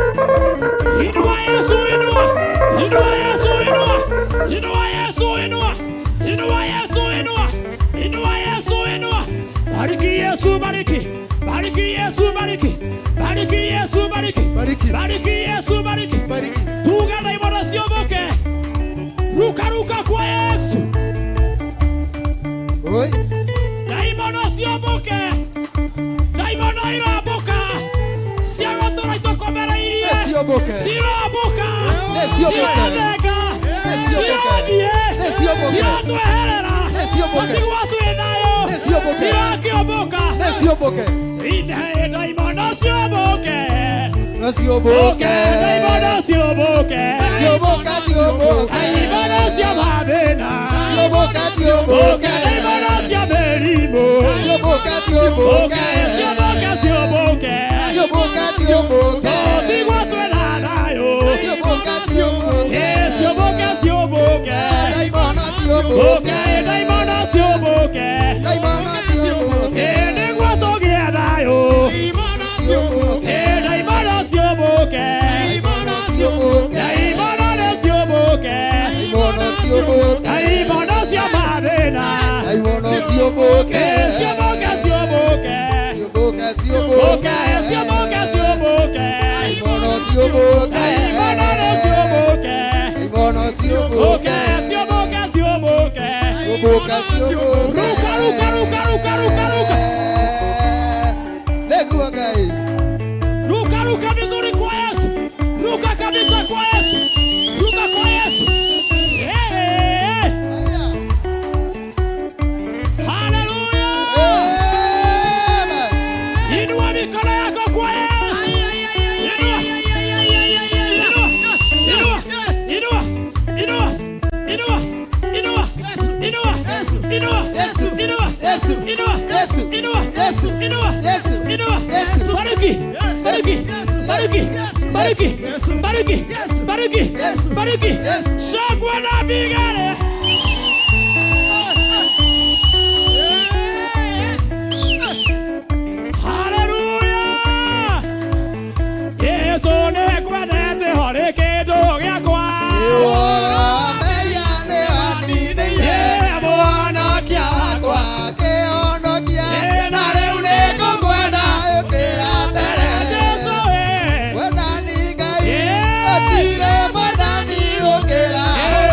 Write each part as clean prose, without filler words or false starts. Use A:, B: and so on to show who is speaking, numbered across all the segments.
A: Inua Yesu, inua. Inua Yesu, inua. Inua Yesu, inua. Inua Yesu, inua. Inua Yesu, inua. Bariki Yesu, bariki. Bariki Yesu, bariki. Bariki Yesu, bariki.
B: Bariki.
A: Bariki Yesu, bariki.
B: Bariki.
A: Tuga ndaimono ciomboke. Ruka ruka kwa Yesu.
B: Oi.
A: Ndaimono ciomboke. Ndaimono irambuka. Ciagotũra itokomereirie.
B: Nĩciũmbũke.
A: Cirambuka.
B: Nĩciũmbũke.
A: Cirathenga.
B: Nĩciũmbũke.
A: Cirathiĩ.
B: Nĩciũmbũke.
A: Ciratweherera.
B: Nĩciũmbũke.
A: Matigwo twĩ thayũ.
B: Nĩciũmbũke.
A: Cirakĩũmbũka.
B: Nĩciũmbũke.
A: Ite ndaimono ciũmbũke.
B: Nĩciũmbũke.
A: Ũke ndaimono ciũmbũke.
B: Ciũmbũka, ciũmbũke.
A: Ndaimono cia mathĩna.
B: Ciũmbũka, ciũmbũke.
A: Ũke ndaimono cia mĩrimũ.
B: Ciũmbũka, ciũmbũke.
A: Ũke ciũmbũke ciũmbũke.
B: Ciũmbũka, ciũmbũke.
A: Tũtigwo twĩna thayũ.
B: Ciũmbũka, ciũmbũke.
A: Ciũmbũke ciũmbũke.
B: Ndaimono ciũmbũke.
A: Ũke ndaimono ciũmbũke.
B: Ndaimono ciũmbũke.
A: Nĩguo tũgĩe thayũ.
B: Ciũmbũke.
A: Ndaimono ciũmbũke.
B: Ciũmbũke.
A: Ndaimono nĩ ciũmbũke.
B: Ndaimono ciũmbũke.
A: Ndaimono cia mathĩna.
B: Ndaimono ciũmbũke.
A: Ciũmbũke ciũmbũke.
B: Ciũmbũka, ciũmbũke.
A: Ũke ciũmbũke ciũmbũke.
B: Ndaimono ciũmbũke.
A: Ndaimono nĩ ciũmbũke.
B: Ndaimono ciũmbũke.
A: Ũke ciũmbũke ciũmbũke.
B: Ciũmbũka, ciũmbũke.
A: Ruka ruka ruka ruka ruka ruka.
B: Nĩguo Ngai.
A: Ruka ruka vizuri kwa Yesu. Ruka kabisa kwa Yesu. Ruka kwa Yesu. Hey, hey. Haleluya.
B: Amen.
A: Inua mikono yako kwa Yesu. Inua. Inua. Inua. Inua. Inua. Inua. Inua. Inua.
B: Yesu.
A: Inua.
B: Yesu.
A: Inua.
B: Yesu.
A: Inua.
B: Yesu.
A: Inua.
B: Yesu.
A: Inua.
B: Yesu.
A: Bariki. Bariki. Bariki. Bariki. Bariki. Bariki. Bariki.
B: Yes.
A: Shangwe na vigele. Haleluya. Yesu nĩngwendete harĩ kĩndũ gĩakwa. Jesu ĩ.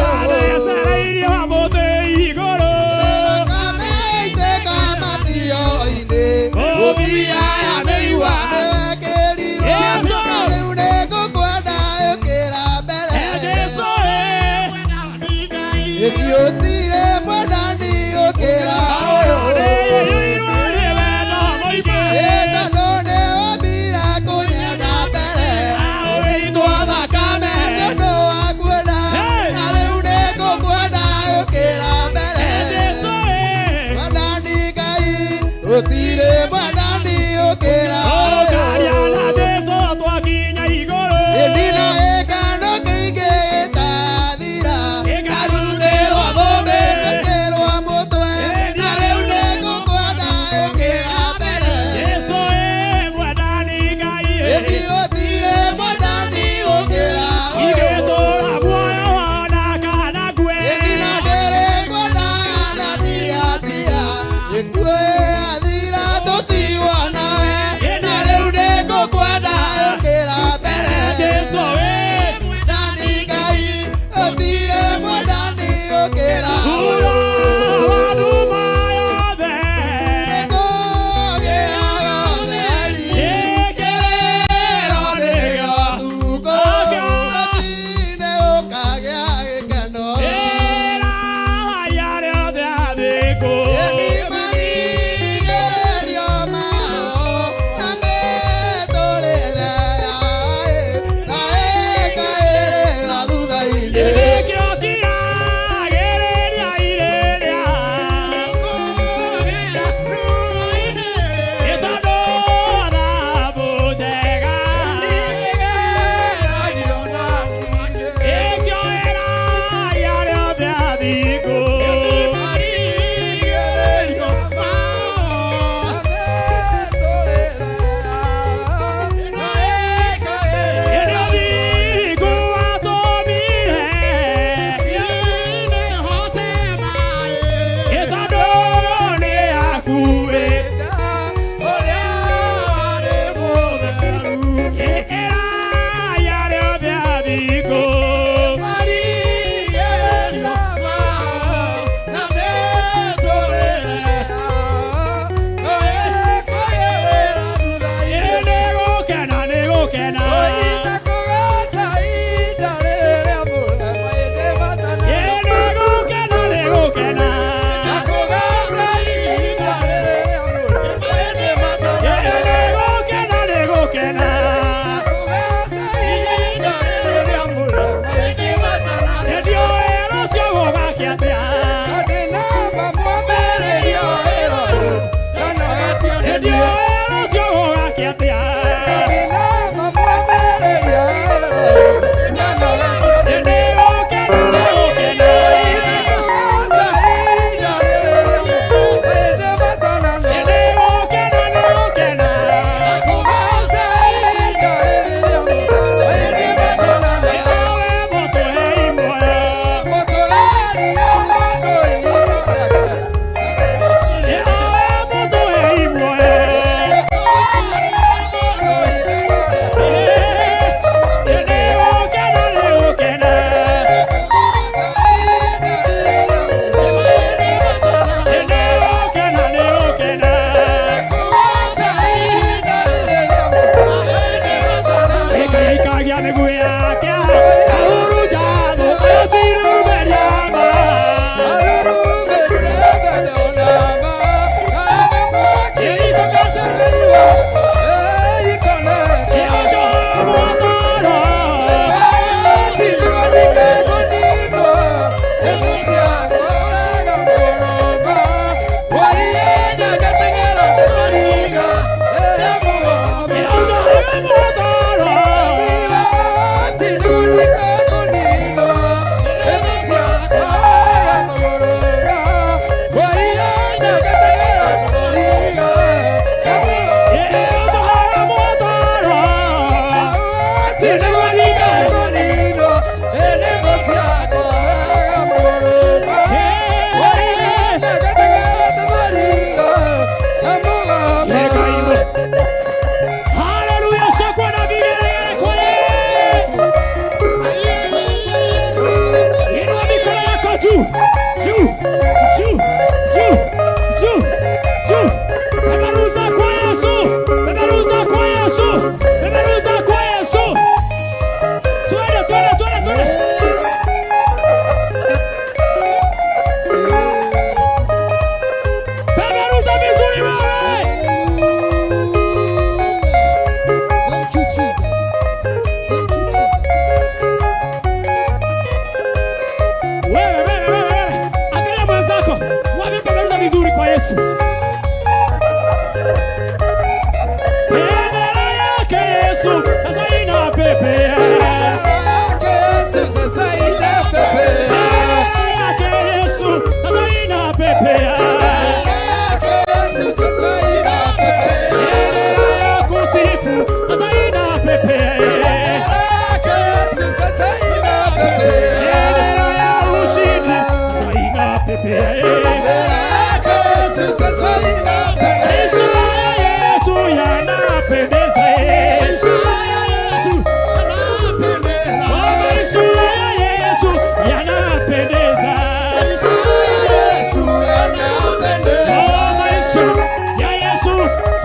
A: Athecereirio mũtĩ igũrũ. Jesu ĩ.
B: Gĩtiũtire mwathani ũkĩra ũyũ.
A: Nĩiyũirwo nĩ wendo mũingĩ.
B: Ĩtondũ nĩwambire kũnyenda mbere. Ũgĩitwo thakame nĩũndũ wa kuona. Na rĩu nĩngũkwenda ũkĩra mbere.
A: Jesu ĩ.
B: Mwathani Ngai, gũtirĩ mwathani ũkĩra
A: Ũkaria na
B: ũyũ.
A: Jesu twakinya igũrũ.
B: Ĩndina ĩkano kĩingĩ gĩtathira. Ndarutĩrwo thũmbĩ ngĩkĩrwo mũtwe. Na rĩu nĩngũkwenda ũkĩra mbere.
A: Jesu ĩ, mwathani Ngai ĩ.
B: Gũtirĩ mwathani ũkĩra ũyũ.
A: Ingĩtũũra muoyo ona kana ngue.
B: Ĩndina ndĩrĩ kwenda na ndiatia. Gĩkuũ athira tũtigwo nawe.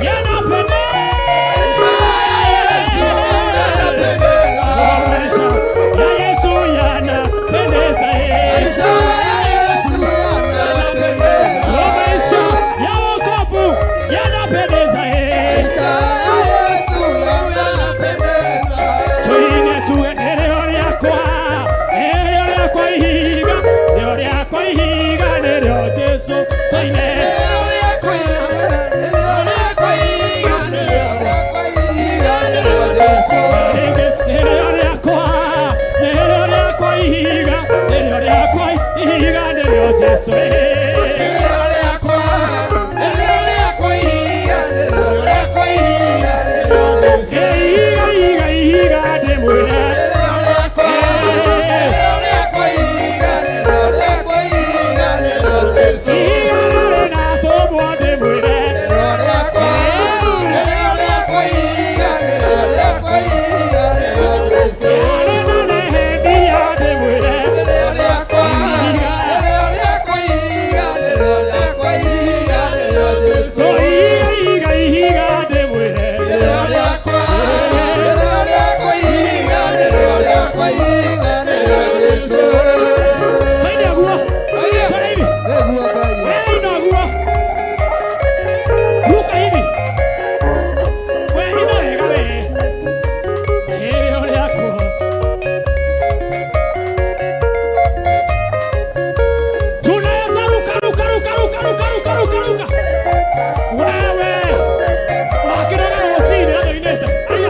A: Yanapendeza.
B: Yesu yanapendeza.
A: Maisha ya Yesu yanapendeza.
B: Maisha ya Yesu yanapendeza.
A: Maisha ya wokovu yanapendeza.
B: Maisha ya Yesu yanapendeza.
A: Tuine tuwe nĩrĩo rĩakwa, nĩrĩo rĩakwa ihiga, nĩrĩo rĩakwa ihiga, nĩrĩo Jesũ tuine.
B: Nĩrĩo rĩakwa ihiga, nĩrĩo rĩakwa ihiga, nĩrĩo rĩakwa ihiga, nĩrĩo Jesũ.
A: Rĩngĩ nĩrĩo rĩakwa, nĩrĩo rĩakwa ihiga, nĩrĩo rĩakwa ihiga, nĩrĩo Jesũ.
B: Nĩrĩo rĩakwa, nĩrĩo rĩakwa ihiga, nĩrĩo rĩakwa ihiga, nĩrĩo Jesũ.
A: Ihiga, ihiga, ihiga ndĩmwĩre.
B: Nĩrĩo rĩakwa, nĩrĩo rĩakwa ihiga, nĩrĩo rĩakwa ihiga, nĩrĩo Jesũ.
A: Ihiga rĩrĩ na tũmwo ndĩmwĩre.
B: Nĩrĩo rĩakwa, nĩrĩo rĩakwa ihiga, nĩrĩo rĩakwa ihiga, nĩrĩo Jesũ.
A: Rĩarĩ na Nehemia ndĩmwĩre.
B: Nĩrĩo rĩakwa, nĩrĩo rĩakwa ihiga, nĩrĩo rĩakwa ihiga, nĩrĩo Jesũ.
A: Ihiga, ihiga, ihiga ndĩmwĩre.
B: Nĩrĩo rĩakwa, nĩrĩo rĩakwa ihiga, nĩrĩo rĩakwa ihiga, nĩrĩo Jesũ.
A: Twende guo. Twende hivi.
B: Nĩguo Ngai.
A: Wewe unaguo. Ruka hivi. Wewe ina wega we. Nĩrĩo rĩakwa. Tunaweza ruka ruka ruka ruka ruka ruka ruka ruka. Wewe. Makĩroga rũcinĩ andũ ainĩte. Aya.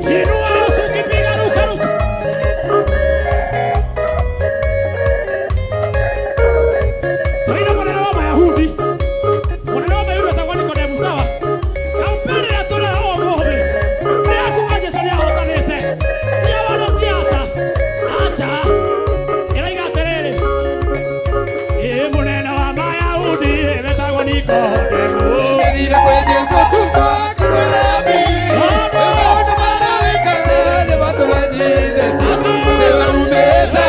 A: Inua Yesu ukipiga ruka ruka. Tũina mũnene wa Mayahudi. Mũnene wa Mayahudi etagwo Nikodemu, sawa? Kampeni ĩrĩa tũrĩ nayo ũmũthĩ nĩ ya kuga Jesũ nĩahotanĩte. Ti ya wanasiasa. Aca. Ĩroiga atĩrĩrĩ, ĩ mũnene wa Mayahudi wetagwo Nikodemu.
B: Nĩthire kwĩ Jesũ tukũ akĩmwĩra maũndũ marĩa wĩkaga nĩ matũmenyithĩtie. Nĩwe uumĩte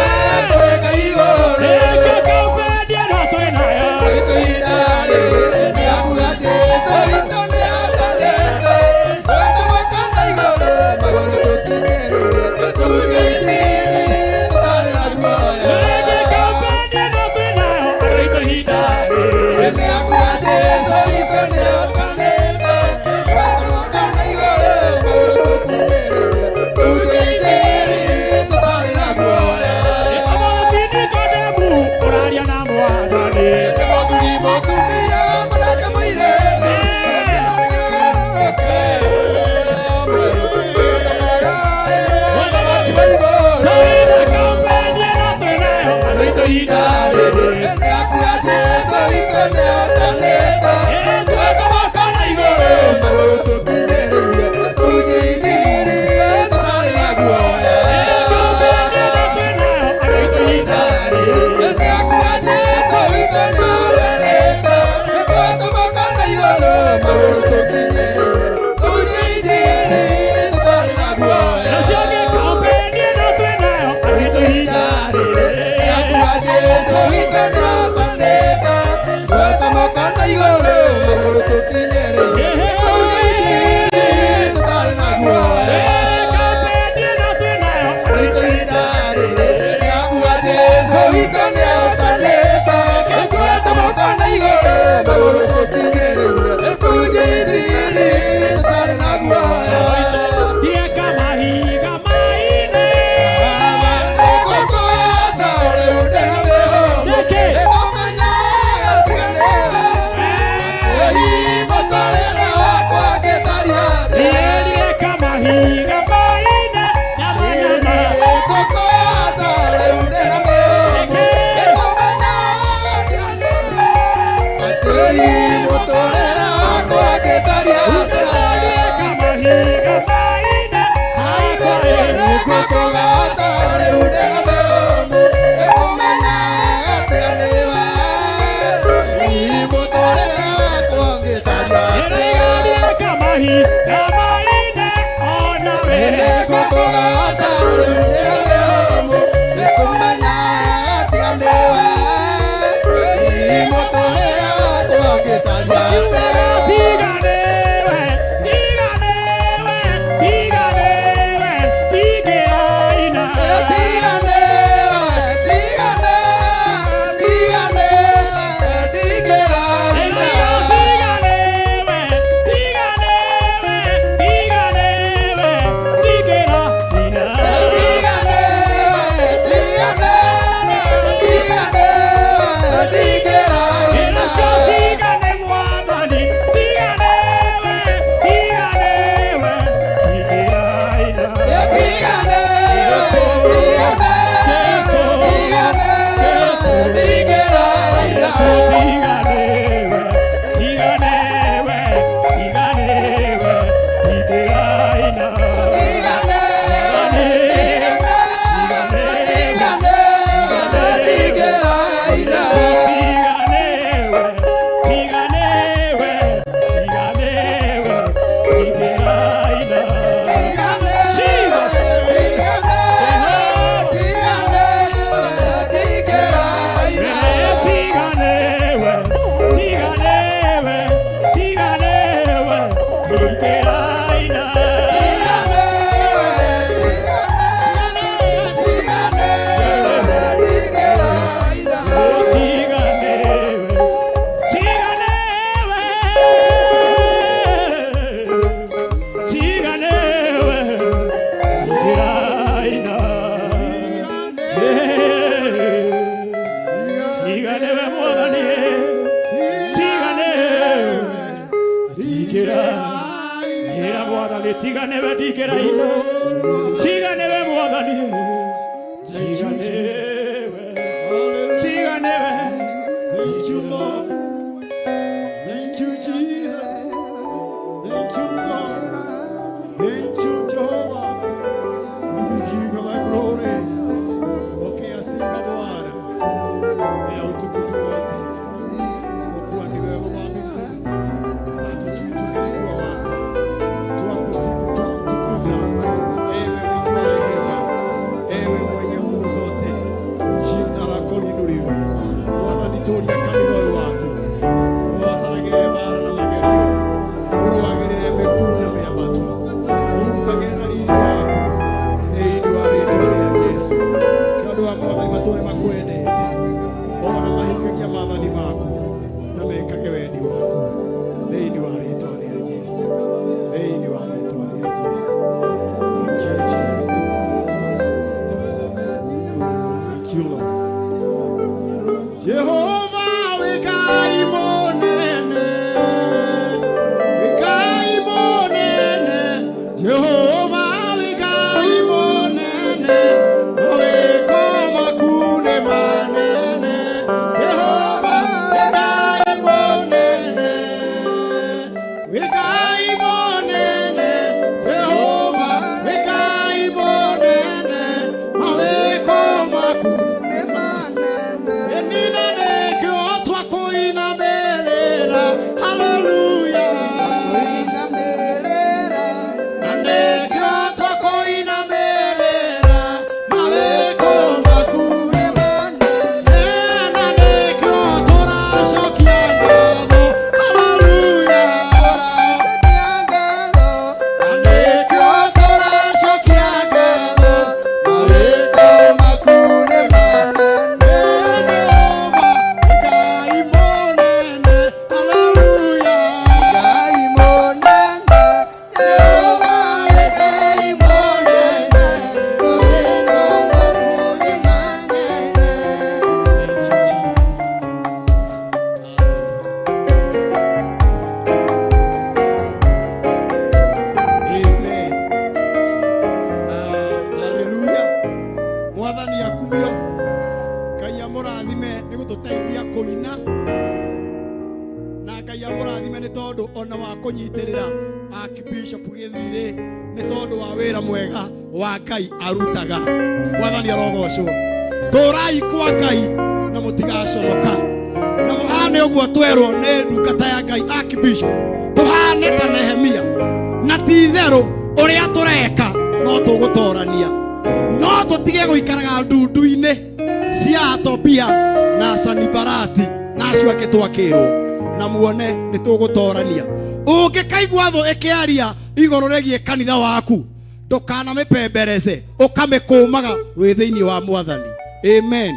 B: kũrĩ Ngai igũrũ.
A: Ĩkĩ kampeni ĩno twĩ nayo. Ĩkĩ kampeni ĩno twĩ nayo, andũ aitũ ihinda rĩrĩ. Ũmũthĩ Nikodemu ũraria na Mwathani. Tũina kampeni ĩno twĩ nayo, andũ aitũ ihinda rĩrĩ. Kampeni ĩno twĩ nayo, andũ aitũ ihinda rĩrĩ. Nacio ngĩ kampeni ĩno twĩ nayo, andũ aitũ ihinda rĩrĩ. Kampeni ĩno twĩ nayo, andũ aitũ ihinda rĩrĩ. Ndieka mahiga maine. Nĩkĩ? Ndieka mahiga maine. Nyama nyama. Ndieka mahiga maine. Ndieka mahiga maine. Ona we.
B: Kumenya
A: Tiga nĩwe ndingĩraina. Tiga nĩwe Mwathani. Tiga nĩwe. Tiga nĩwe.
B: Thank you, Lord. Thank you, Jesus. Thank you, Lord. Thank you, Jehovah. We give you the glory. Pokea sifa Bwana. Pokea utukufu wote. Isipokuwa ni wewe Baba mbinguni. Hatujui tungelikuwa wapi. Twakusifu, twakutukuza. Ewe mwingi wa rehema. Ewe mwenye nguvu zote. Jina lako liinuliwe. Mwathani tũria kanitha ũyũ waku. Ũhotanagĩre mbara na magerio. Ũrũagĩrĩre mĩkuru na mĩambato. Ũhumbagĩre na riri waku. Thĩinĩ wa rĩtwa rĩa Jesũ. Kĩ andũ a Mwathani matũũre makwendete. Ona mahingagia maathani maku na mekage wendi waku. Thĩinĩ wa rĩtwa rĩa Jesũ. Thĩinĩ wa rĩtwa rĩa Jesũ. Thank you, Jesus. Thank you, Lord. Jehova wĩ Ngai mũnene, wĩ Ngai mũnene, Jehova wĩ Ngai mũnene, mawĩko maku nĩ manene. Jehova wĩ Ngai mũnene, wĩ Ngai mũnene, Jehova wĩ Ngai mũnene, mawĩko maku nĩ manene. Nina nĩkĩo twakũinamĩrĩra, haleluya. Na nĩkĩo twakũinamĩrĩra, mawĩko maku nĩ manene. Na nĩkĩo tũracokia ngatho, haleluya. Na nĩkĩo tũracokia ngatho, mawĩko maku nĩ manene. Jehova, Ngai mũnene, haleluya. Jehova, Ngai mũnene, mawĩko maku nĩ manene. Thank you, Jesus. Amen. Hallelujah. Mwathani akumio. Ngai amũrathime nĩ gũtũteithia kũina na Ngai amũrathime nĩ tondũ ona wa kũnyitĩrĩra Archbishop Gĩthirĩ nĩ tondũ wa wĩra mwega wa Ngai arutaga. Mwathani arogocwo. Tũrai kwa Ngai na mũtigaconoka na mũhane ũguo twerwo nĩ ndungata ya Ngai Archbishop, tũhane ta Nehemia, na ti itherũ ũrĩa tũreka no tũgũtorania, no tũtige gũikaraga ndundu-inĩ cia Atobia na Sanibarati na acio angĩ twakĩrwo na muone nĩ tũgũtorania. Ũngĩkaigua thũ ĩkĩaria igũrũ rĩgiĩ kanitha waku, ndũkanamĩpemberece, ũkamĩkũmaga wĩ thĩinĩ wa Mwathani. Amen.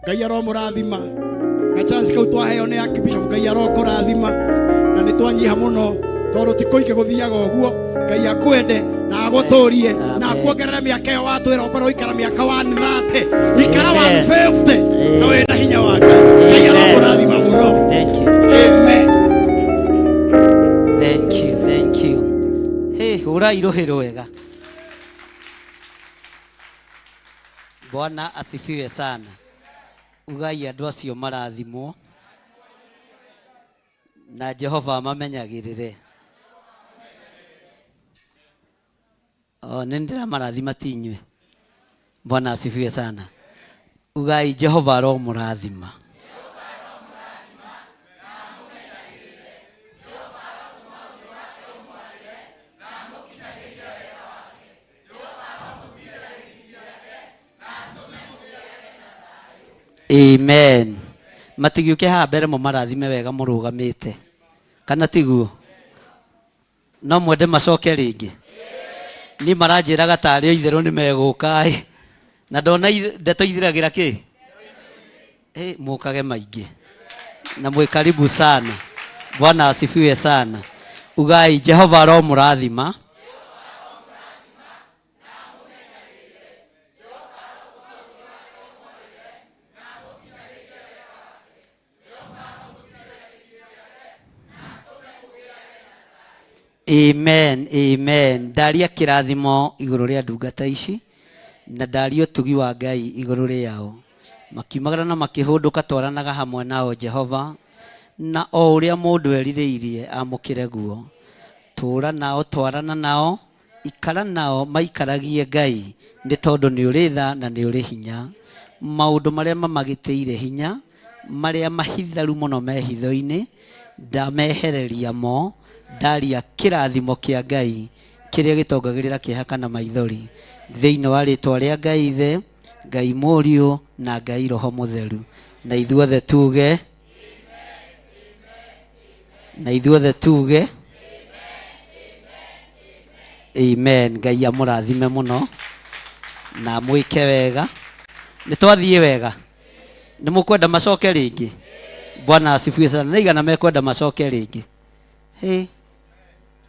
B: Ngai aromũrathima. Gachance kau twaheo nĩ Archbishop, Ngai arokũrathima, na nĩ twanyiha mũno tondũ ti kũingĩ gũthiaga ũguo. Ngai akwende na agũtũrie na akuongerere mĩaka ĩyo watwĩra ũkorwo ũikara mĩaka 130, ikara 150 na wĩna hinya wa Ngai. Ngai aromũrathima mũno.
C: Thank you.
B: Amen.
C: Thank you, thank you. Hey, hũra irohĩ rwega. Bwana asifiwe sana. Ugai andũ acio marathimwo na Jehova amamenyagĩrĩre. O, nĩ ndĩramarathima ti inyuĩ. Bwana asifiwe sana. Ugai Jehova aromũrathima. Amen. Matigiũke haha mbere mũmarathime wega mũrũgamĩte. Kana tiguo? No mwende macoke rĩngĩ? Niĩ maranjĩraga tarĩ o itherũ nĩ megũka ĩ. Na ndona ndeto ithiragĩra kĩ? Ĩ, mũkage maingĩ. Na mwĩ karibu sana. Bwana asifiwe sana. Ugai Jehova aromũrathima. Amen, amen. Ndaria kĩrathimo igũrũ rĩa ndungata ici na ndaria ũtugi wa Ngai igũrũ rĩao. Makiumagara na makĩhũndũka twaranaga hamwe nao Jehova, na o ũrĩa mũndũ erirĩirie amũkĩre guo. Tũũra nao, twarana nao, ikara nao, maikaragie Ngai, nĩ tondũ nĩ ũrĩ tha na nĩ ũrĩ hinya. Maũndũ marĩa mamagitĩire hinya, marĩa mahitharu mũno me hitho-inĩ, ndamehereria mo, ndaria kĩrathimo kĩa Ngai kĩrĩa gĩtongagĩrĩra kĩeha kana maithori, thĩinĩ wa rĩtwa rĩa Ngai Ithe, Ngai Mũriũ na Ngai Roho Mũtheru. Na ithuothe tuge, na ithuothe tuge amen. Ngai amũrathime mũno na amwĩke wega. Nĩ twathiĩ wega? Nĩ mũkwenda macoke rĩngĩ? Bwana asifiwe sana. Nĩ igana mekwenda macoke rĩngĩ? Hey,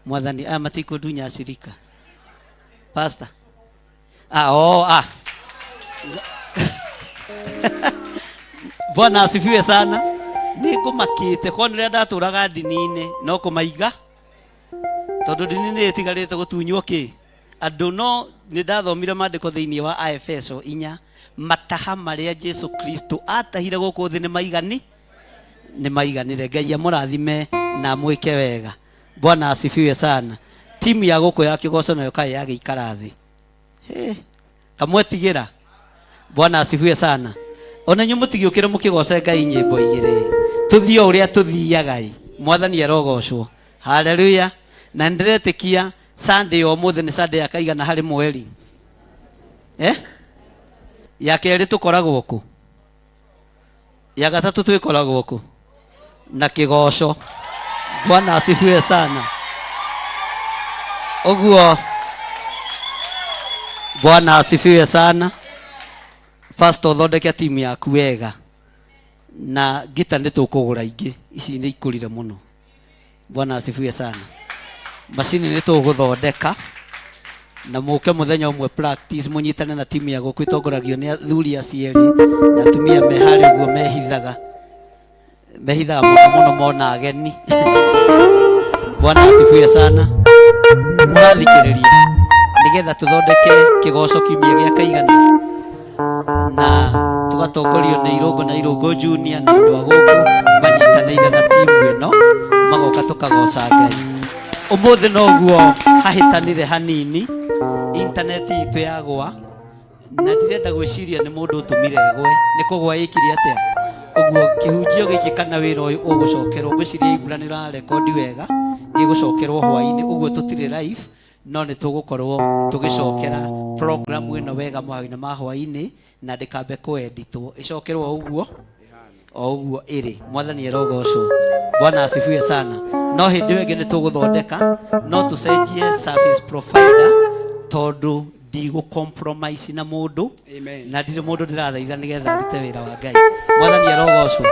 C: mwathani aya matikũndunya acirika. Pastor. Ah, oh, ah. Bwana asifiwe sana. Nĩ ngũmakĩte kwa nĩ ũrĩa ndatũraga ndini-inĩ no kũmaiga tondũ ndini nĩ ĩtigarĩte gũtunywo kĩ andũ no nĩ ndathomire maandĩko thĩinĩ wa Aefeso 4 mataha marĩa Jesu Kristo atahire gũkũ thĩ nĩ maigani nĩ maiganire. Ngai amũrathime na amwĩke wega. Bwana asifiwe sana. Timu ya gũkũ ya kĩgoco nayo kaĩ yagĩikara thĩ. Hey, kamwetigĩra. Bwana asifiwe sana. Ona inyuĩ mũtigĩũkĩre mũkĩgoce Ngai nyĩmbo igĩrĩ. Tũthiĩ o ũrĩa tũthiaga ĩ. Mwathani arogocwo. Haleluya. Na nĩndĩretĩkia Sunday o ũmũthĩ nĩ Sunday ya kaigana harĩ mweri. Eh? Ya kerĩ tũkoragwo kũ? Ya gatatũ twĩkoragwo kũ? Na kĩgoco. Bwana asifiwe sana. Ũguo Bwana asifiwe sana. Pastor ũthondeke timu yaku wega na ngita nĩ tũkũgũra ingĩ ici nĩ ikũrire mũno. Bwana asifiwe sana. Macini nĩ tũgũthondeka na mũke mũthenya ũmwe practice mũnyitane na timu ya gũkũ ĩtongoragio nĩ athuri acio erĩ na atumia me harĩa ũguo mehithaga mehithaga mũno mũno mona ageni. Bwana asifiwe sana. Mũrathikĩrĩria nĩgetha tũthondeke kĩgoco kiumia gĩa kaigana na tũgatongorio nĩ Irũngũ na Irũngũ Junior na andũ a gũkũ manyitanĩire na timu ĩno magoka tũkagoca Ngai. Ũmũthĩ noguo hahĩtanire hanini intaneti itũ yagwa na ndirenda gwĩciria nĩ mũndũ ũtũmire ĩgwe nĩ kũgwa ĩkire atĩa ũguo kĩhunjio gĩkĩ kana wĩra ũyũ ũgũcokerwo ngwĩciria Ibra nĩ ũrarekondi wega gĩgũcokerwo hwaĩ-inĩ ũguo tũtirĩ live no nĩ tũgũkorwo tũgĩcokera program ĩno wega mahwaĩ-inĩ ma hwaĩ-inĩ na ndĩkambe kũenditwo ĩcokerwo o ũguo o ũguo ĩrĩ. Mwathani arogocwo. Bwana asifiwe sana. No hĩndĩ ĩyo ĩngĩ nĩ tũgũthondeka no tũcenjie service provider tondũ ndigũ compromise na mũndũ
B: Amen.
C: na ndirĩ mũndũ ndĩrathaitha nĩgetha arute wĩra wa Ngai. Mwathani arogocwo.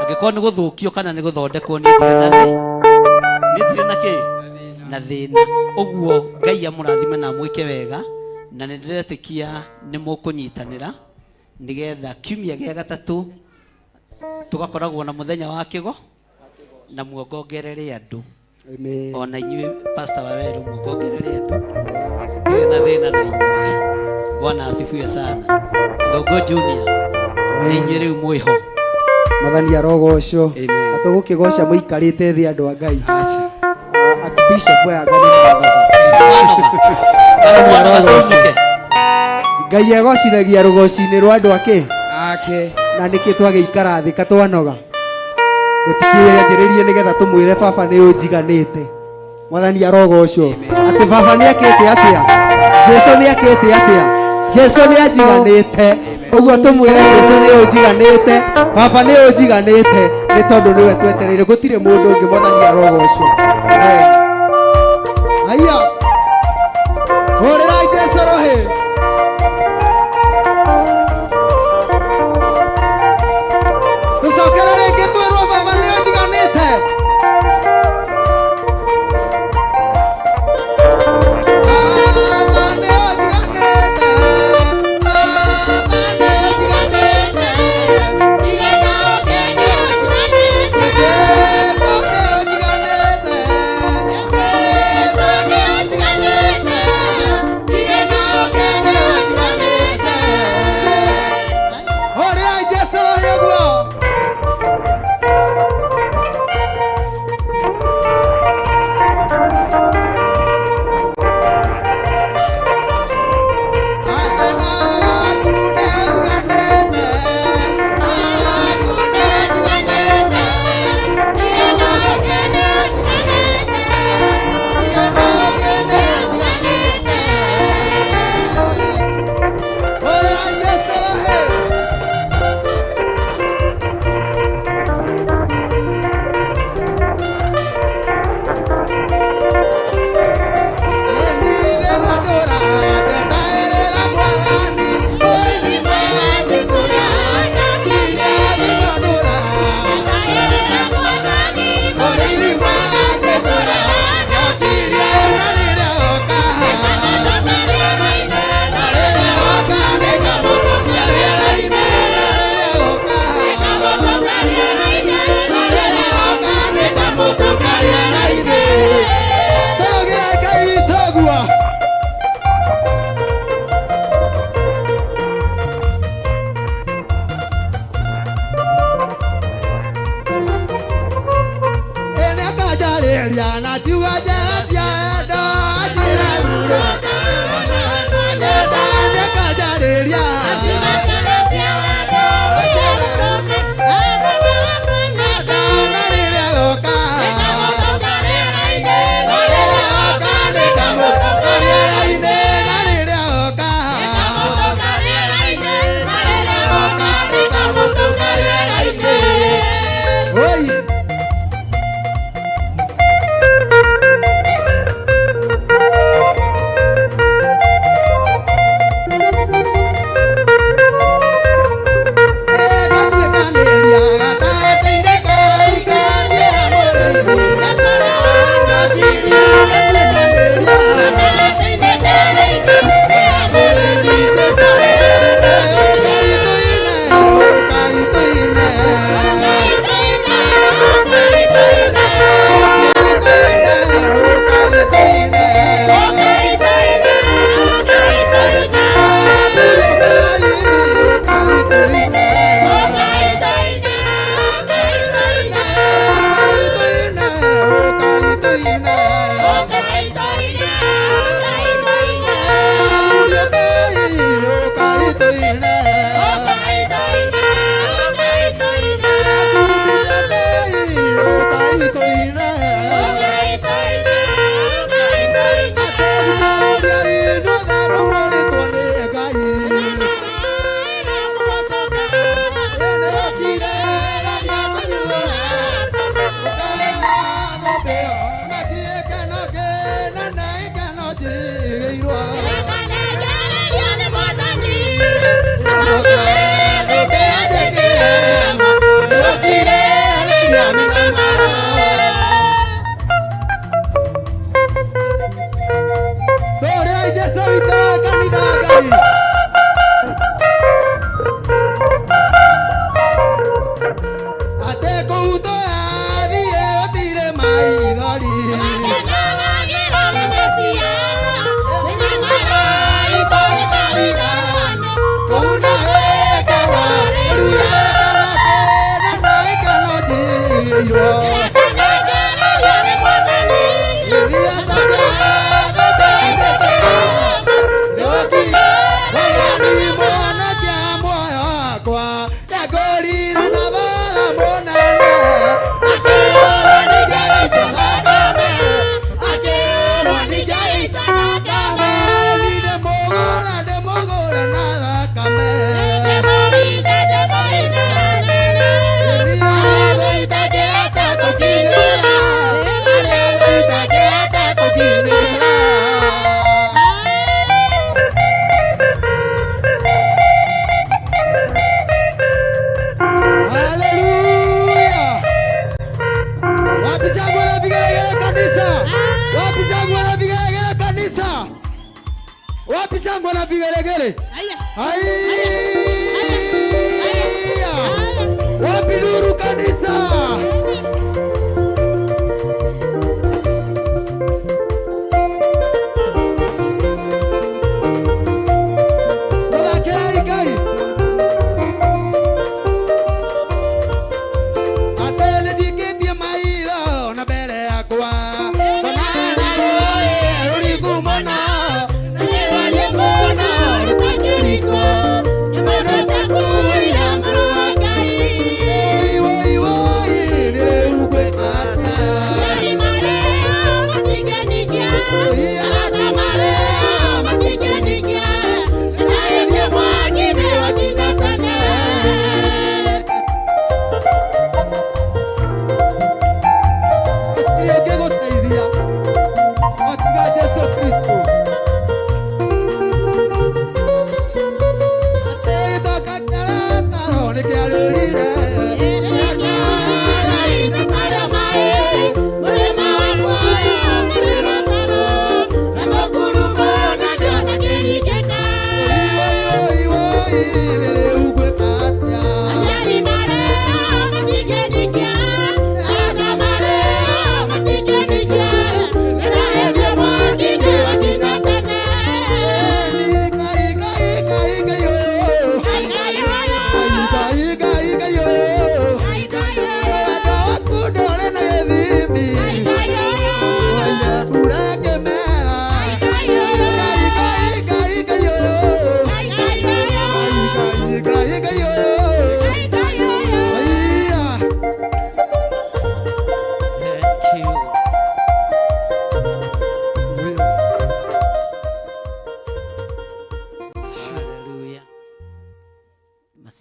C: Angĩkorwo nĩ gũthũkio kana nĩ gũthondekwo niĩ ndirĩ na thĩ niĩ ndirĩ na kĩ na thĩna. Ũguo Ngai amũrathime na amwĩke wega na nĩ ndĩretĩkia nĩ mũkũnyitanĩra nĩgetha kiumia gĩa gatatũ tũgakoragwo na mũthenya wa kĩgo na muongongerere andũ.
B: Amen.
C: Ona inyuĩ pastor wa Weru muongongerere andũ. Ndirĩ na thĩna na inyuĩ. Bwana asifiwe sana. Irũngũ Junior, nĩ inyuĩ rĩu mwĩho.
D: Mwathani arogocwo.
B: Amen.
D: Na tũgũkĩgoca mũikarĩte thĩ andũ a Ngai.
B: Aca.
D: Archbishop aya Ngai nĩ mwanoga.
C: Mwanoga. Kana mwanoga tũinũke.
D: Ngai egocithagia rũgoci-inĩ rwa andũ ake.
B: Ake.
D: Na nĩkĩ twagĩikara thĩ katwanoga tũtikĩanjĩrĩrie nĩgetha tũmwĩre baba nĩ ũnjiganĩte. Mwathani arogocwo. Atĩ baba nĩ akĩte atĩa? Jesu nĩ akĩte atĩa? Jesu nĩ anjiganĩte. Ũguo tũmwĩre Jesu nĩ ũnjiganĩte, baba nĩ ũnjiganĩte, nĩ tondũ nĩwe twetereire, gũtirĩ mũndũ ũngĩ. Mwathani arogocwo. Amen. Haiya, hũrĩrai Jesu rũhĩ. Tũcokere rĩngĩ twĩrwo baba nĩ ũnjiganĩte. Baba nĩ ũnjiganĩte. Baba nĩ ũnjiganĩte. Jesu nĩ ũnjiganĩte. Nĩakanjarĩria na ciugo njega cia wendo anjĩre hurũka nyenda nĩakanjarĩria nyenda na rĩrĩa agoka na rĩrĩa agoka nĩngamũtũnga rĩera-inĩ na rĩrĩa agoka agoka nĩngamũtũnga rĩera-inĩ. Oi. Gatuĩkanĩria gatagatĩ-inĩ ka ikania mũrĩithi Gatuĩkanĩria Haleluya! Wapi shangwe na vigelegele kanisa? Wapi shangwe na vigelegele kanisa? Wapi shangwe na vigelegele? Haya! Wapi nuru kanisa? Mũthakĩrai Ngai. Atĩ nĩnjikĩtie maitho na mbere yakwa ngona na rũĩ rũriku mũno na nĩ rwarie mũno rũtangĩringwo.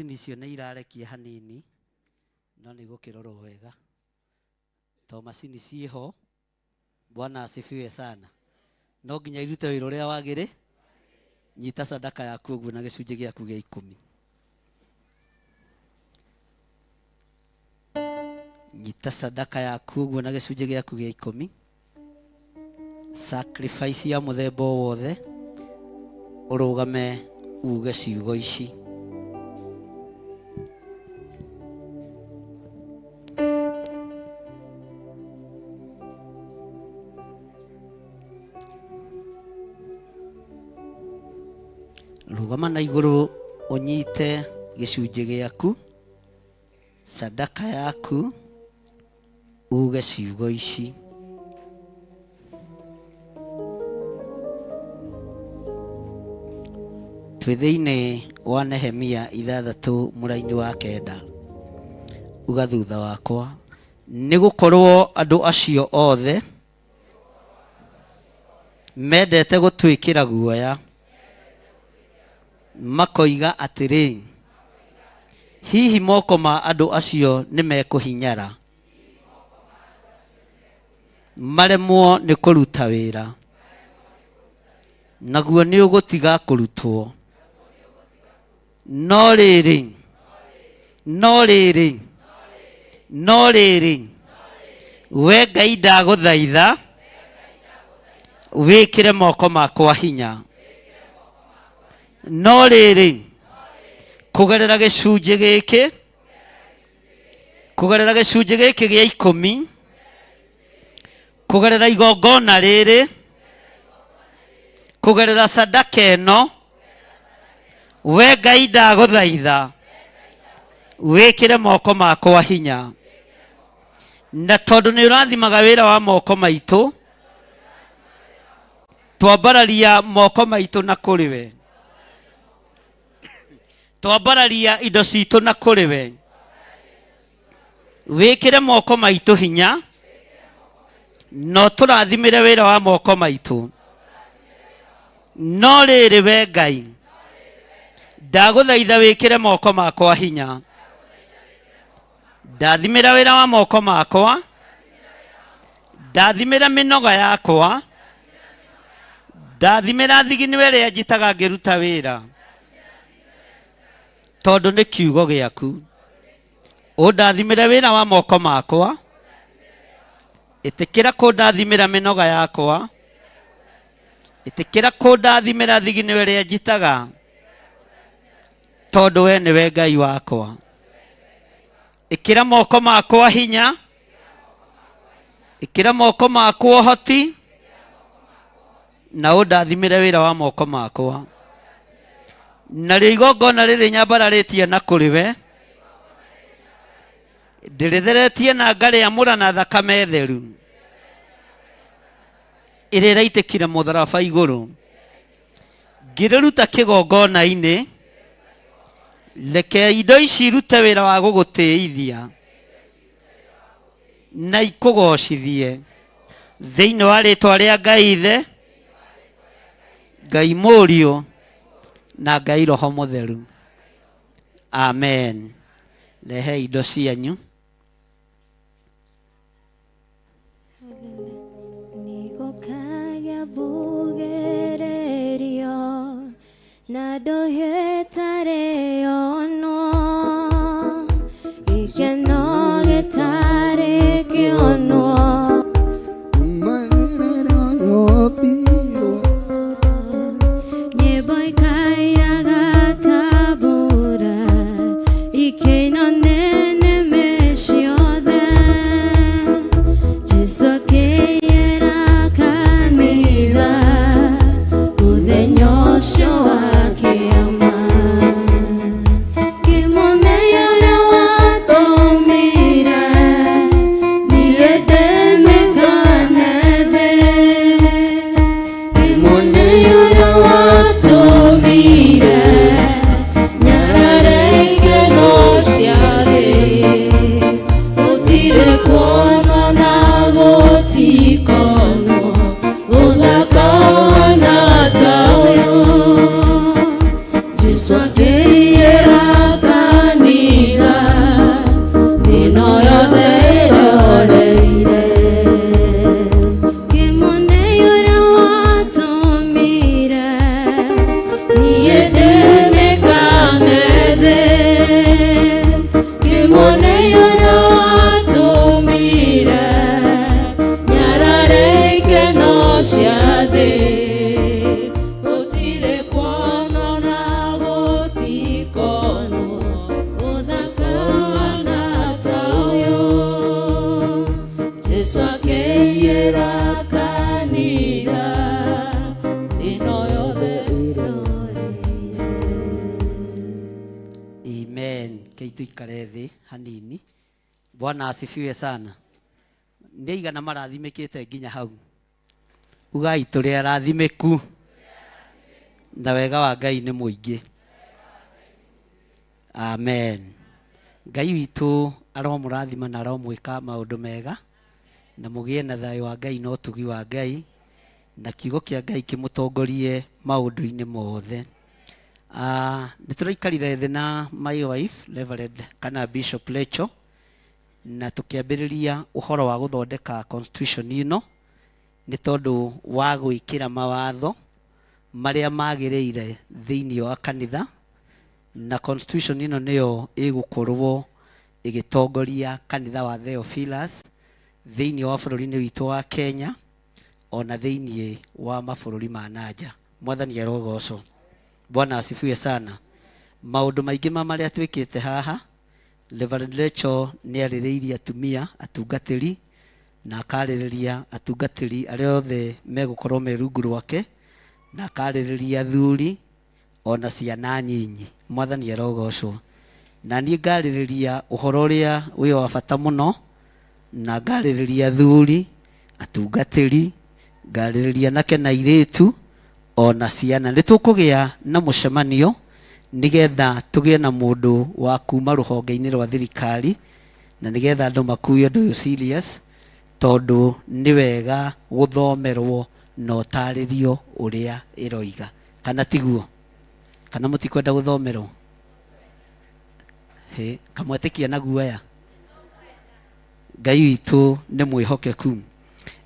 C: Macini icio nĩ irarekia hanini no nĩ igũkĩrorwo wega to macini ciĩho. Bwana asifiwe sana. No nginya irute wĩra ũrĩa wagĩrĩ. Nyita sadaka yaku ũguo na gĩcunjĩ gĩaku gĩa ikũmi. Nyita sadaka yaku ũguo na gĩcunjĩ gĩaku gĩa ikũmi. Sacrifice ya mũthemba o wothe, ũrũgame uge ciugo ici. Rũgama na igũrũ ũnyite gĩcunjĩ gĩaku, sadaka yaku, uge ciugo ici. Twĩ thĩinĩ wa Nehemia ithathatũ mũraini wa kenda. Uga thutha wakwa, nĩ gũkorwo andũ acio othe mendete gũtwĩkĩra guoya, makoiga atĩrĩ, hihi moko ma andũ acio nĩ mekũhinyara, maremwo nĩ kũruta wĩra, naguo nĩ ũgũtiga kũrutwo. No rĩrĩ, no rĩrĩ, no rĩrĩ, we Ngai ndagũthaitha wĩkĩre moko makwa hinya. No rĩrĩ, kũgerera gĩcunjĩ gĩkĩ, kũgerera gĩcunjĩ gĩkĩ gĩa ikũmi, kũgerera igongona rĩrĩ, kũgerera sadaka ĩno, we Ngai ndagũthaitha wĩkĩre moko makwa hinya. Na tondũ nĩ ũrathimaga wĩra wa moko maitũ, twambararia moko maitũ na kũrĩ we, twambararia indo citũ na kũrĩ we, wĩkĩre moko maitũ hinya no tũrathimĩre wĩra wa moko maitũ. No rĩrĩ we Ngai ndagũthaitha wĩkĩre moko makwa hinya, ndathimĩra wĩra wa moko makwa, ndathimĩra mĩnoga yakwa, ndathimĩra thigino ĩrĩa njitaga ngĩruta wĩra, tondũ nĩ kiugo gĩaku. Ũndathimĩre wĩra wa moko makwa, ĩtĩkĩra kũndathimĩra mĩnoga yakwa, ĩtĩkĩra kũndathimĩra thigino ĩrĩa njitaga, tondũ we nĩwe Ngai wakwa. Ĩkĩra moko makwa hinya, ĩkĩra moko makwa ũhoti, na ũndathimĩre wĩra wa moko makwa. Narĩo igongona rĩrĩ nyambararĩtie na kũrĩ we, ndĩrĩtheretie na ngarĩamũra na thakame theru ĩrĩa ĩraitĩkire mũtharaba igũrũ, ngĩrĩruta kĩgongona-inĩ. Reke indo ici irute wĩra wa gũgũtĩithia na ikũgocithie thĩinĩ wa rĩtwa rĩa Ngai Ithe, Ngai Mũriũ na Ngai Roho Mũtheru. Amen. Rehe indo cianyu.
E: Nĩgũkagĩa mbugĩrĩrio na ndũhiũ ĩtarĩ yonwo, gĩkeno gĩtarĩ kĩonwo. Nyĩmbo ikairaga ta mbura, ikĩina nĩnĩmĩ ciothe. Jesũ akĩiyĩra kanitha mũthenya ũcio wa kĩama. Kĩmũne ũrĩa watũmire niĩ ndĩmĩgane thĩ. Kĩmũne ũrĩa watũmire nyarare ikeno cia
C: Tũikare thĩ hanini. Bwana asifiwe sana. Nĩ aigana marathimĩkĩte nginya hau? Ugai tũrĩ arathimĩku na wega wa Ngai nĩ mũingĩ. Amen. Ngai witũ aromũrathima na aromwĩka maũndũ mega, na mũgĩe na thayũ wa Ngai na ũtugi wa Ngai, na kiugo kĩa Ngai kĩmũtongorie maũndũ-inĩ mothe. Nĩ tũraikarire thĩ na my wife Reverend kana Bishop Lecho, na tũkĩambĩrĩria ũhoro wa gũthondeka constitution ĩno, nĩ tondũ wa gwĩkĩra mawatho marĩa magĩrĩire thĩinĩ wa kanitha, na constitution ĩno nĩyo ĩgũkorwo ĩgĩtongoria kanitha wa Theophilus thĩinĩ wa bũrũri-inĩ witũ wa Kenya, ona thĩinĩ wa mabũrũri ma nanja. Mwathani arogocwo. Bwana asifiwe sana. Maũndũ maingĩ ma marĩa twĩkĩte haha, Reverend Rachel nĩ arĩrĩirie atumia atungatĩri, na akarĩrĩria atungatĩri arĩa othe megũkorwo me rungu rwake, na akarĩrĩria athuri ona ciana nyinyi. Mwathani arogocwo. Na niĩ ngarĩrĩria ũhoro ũrĩa wĩ wa bata mũno, na ngarĩrĩria athuri atungatĩri, ngarĩrĩria anake na airĩtu ona ciana. Nĩ tũkũgĩa na mũcemanio nĩgetha tũgĩe na mũndũ wa kuma rũhonge-inĩ rwa thirikari, na nĩgetha andũ makue ũndũ ũyũ serious, tondũ nĩ wega gũthomerwo na ũtarĩrio ũrĩa ĩroiga. Kana tiguo? Kana mũtikwenda gũthomerwo? Hĩ, kamwetĩkia na guoya. Ngai witũ nĩ mwĩhokeku.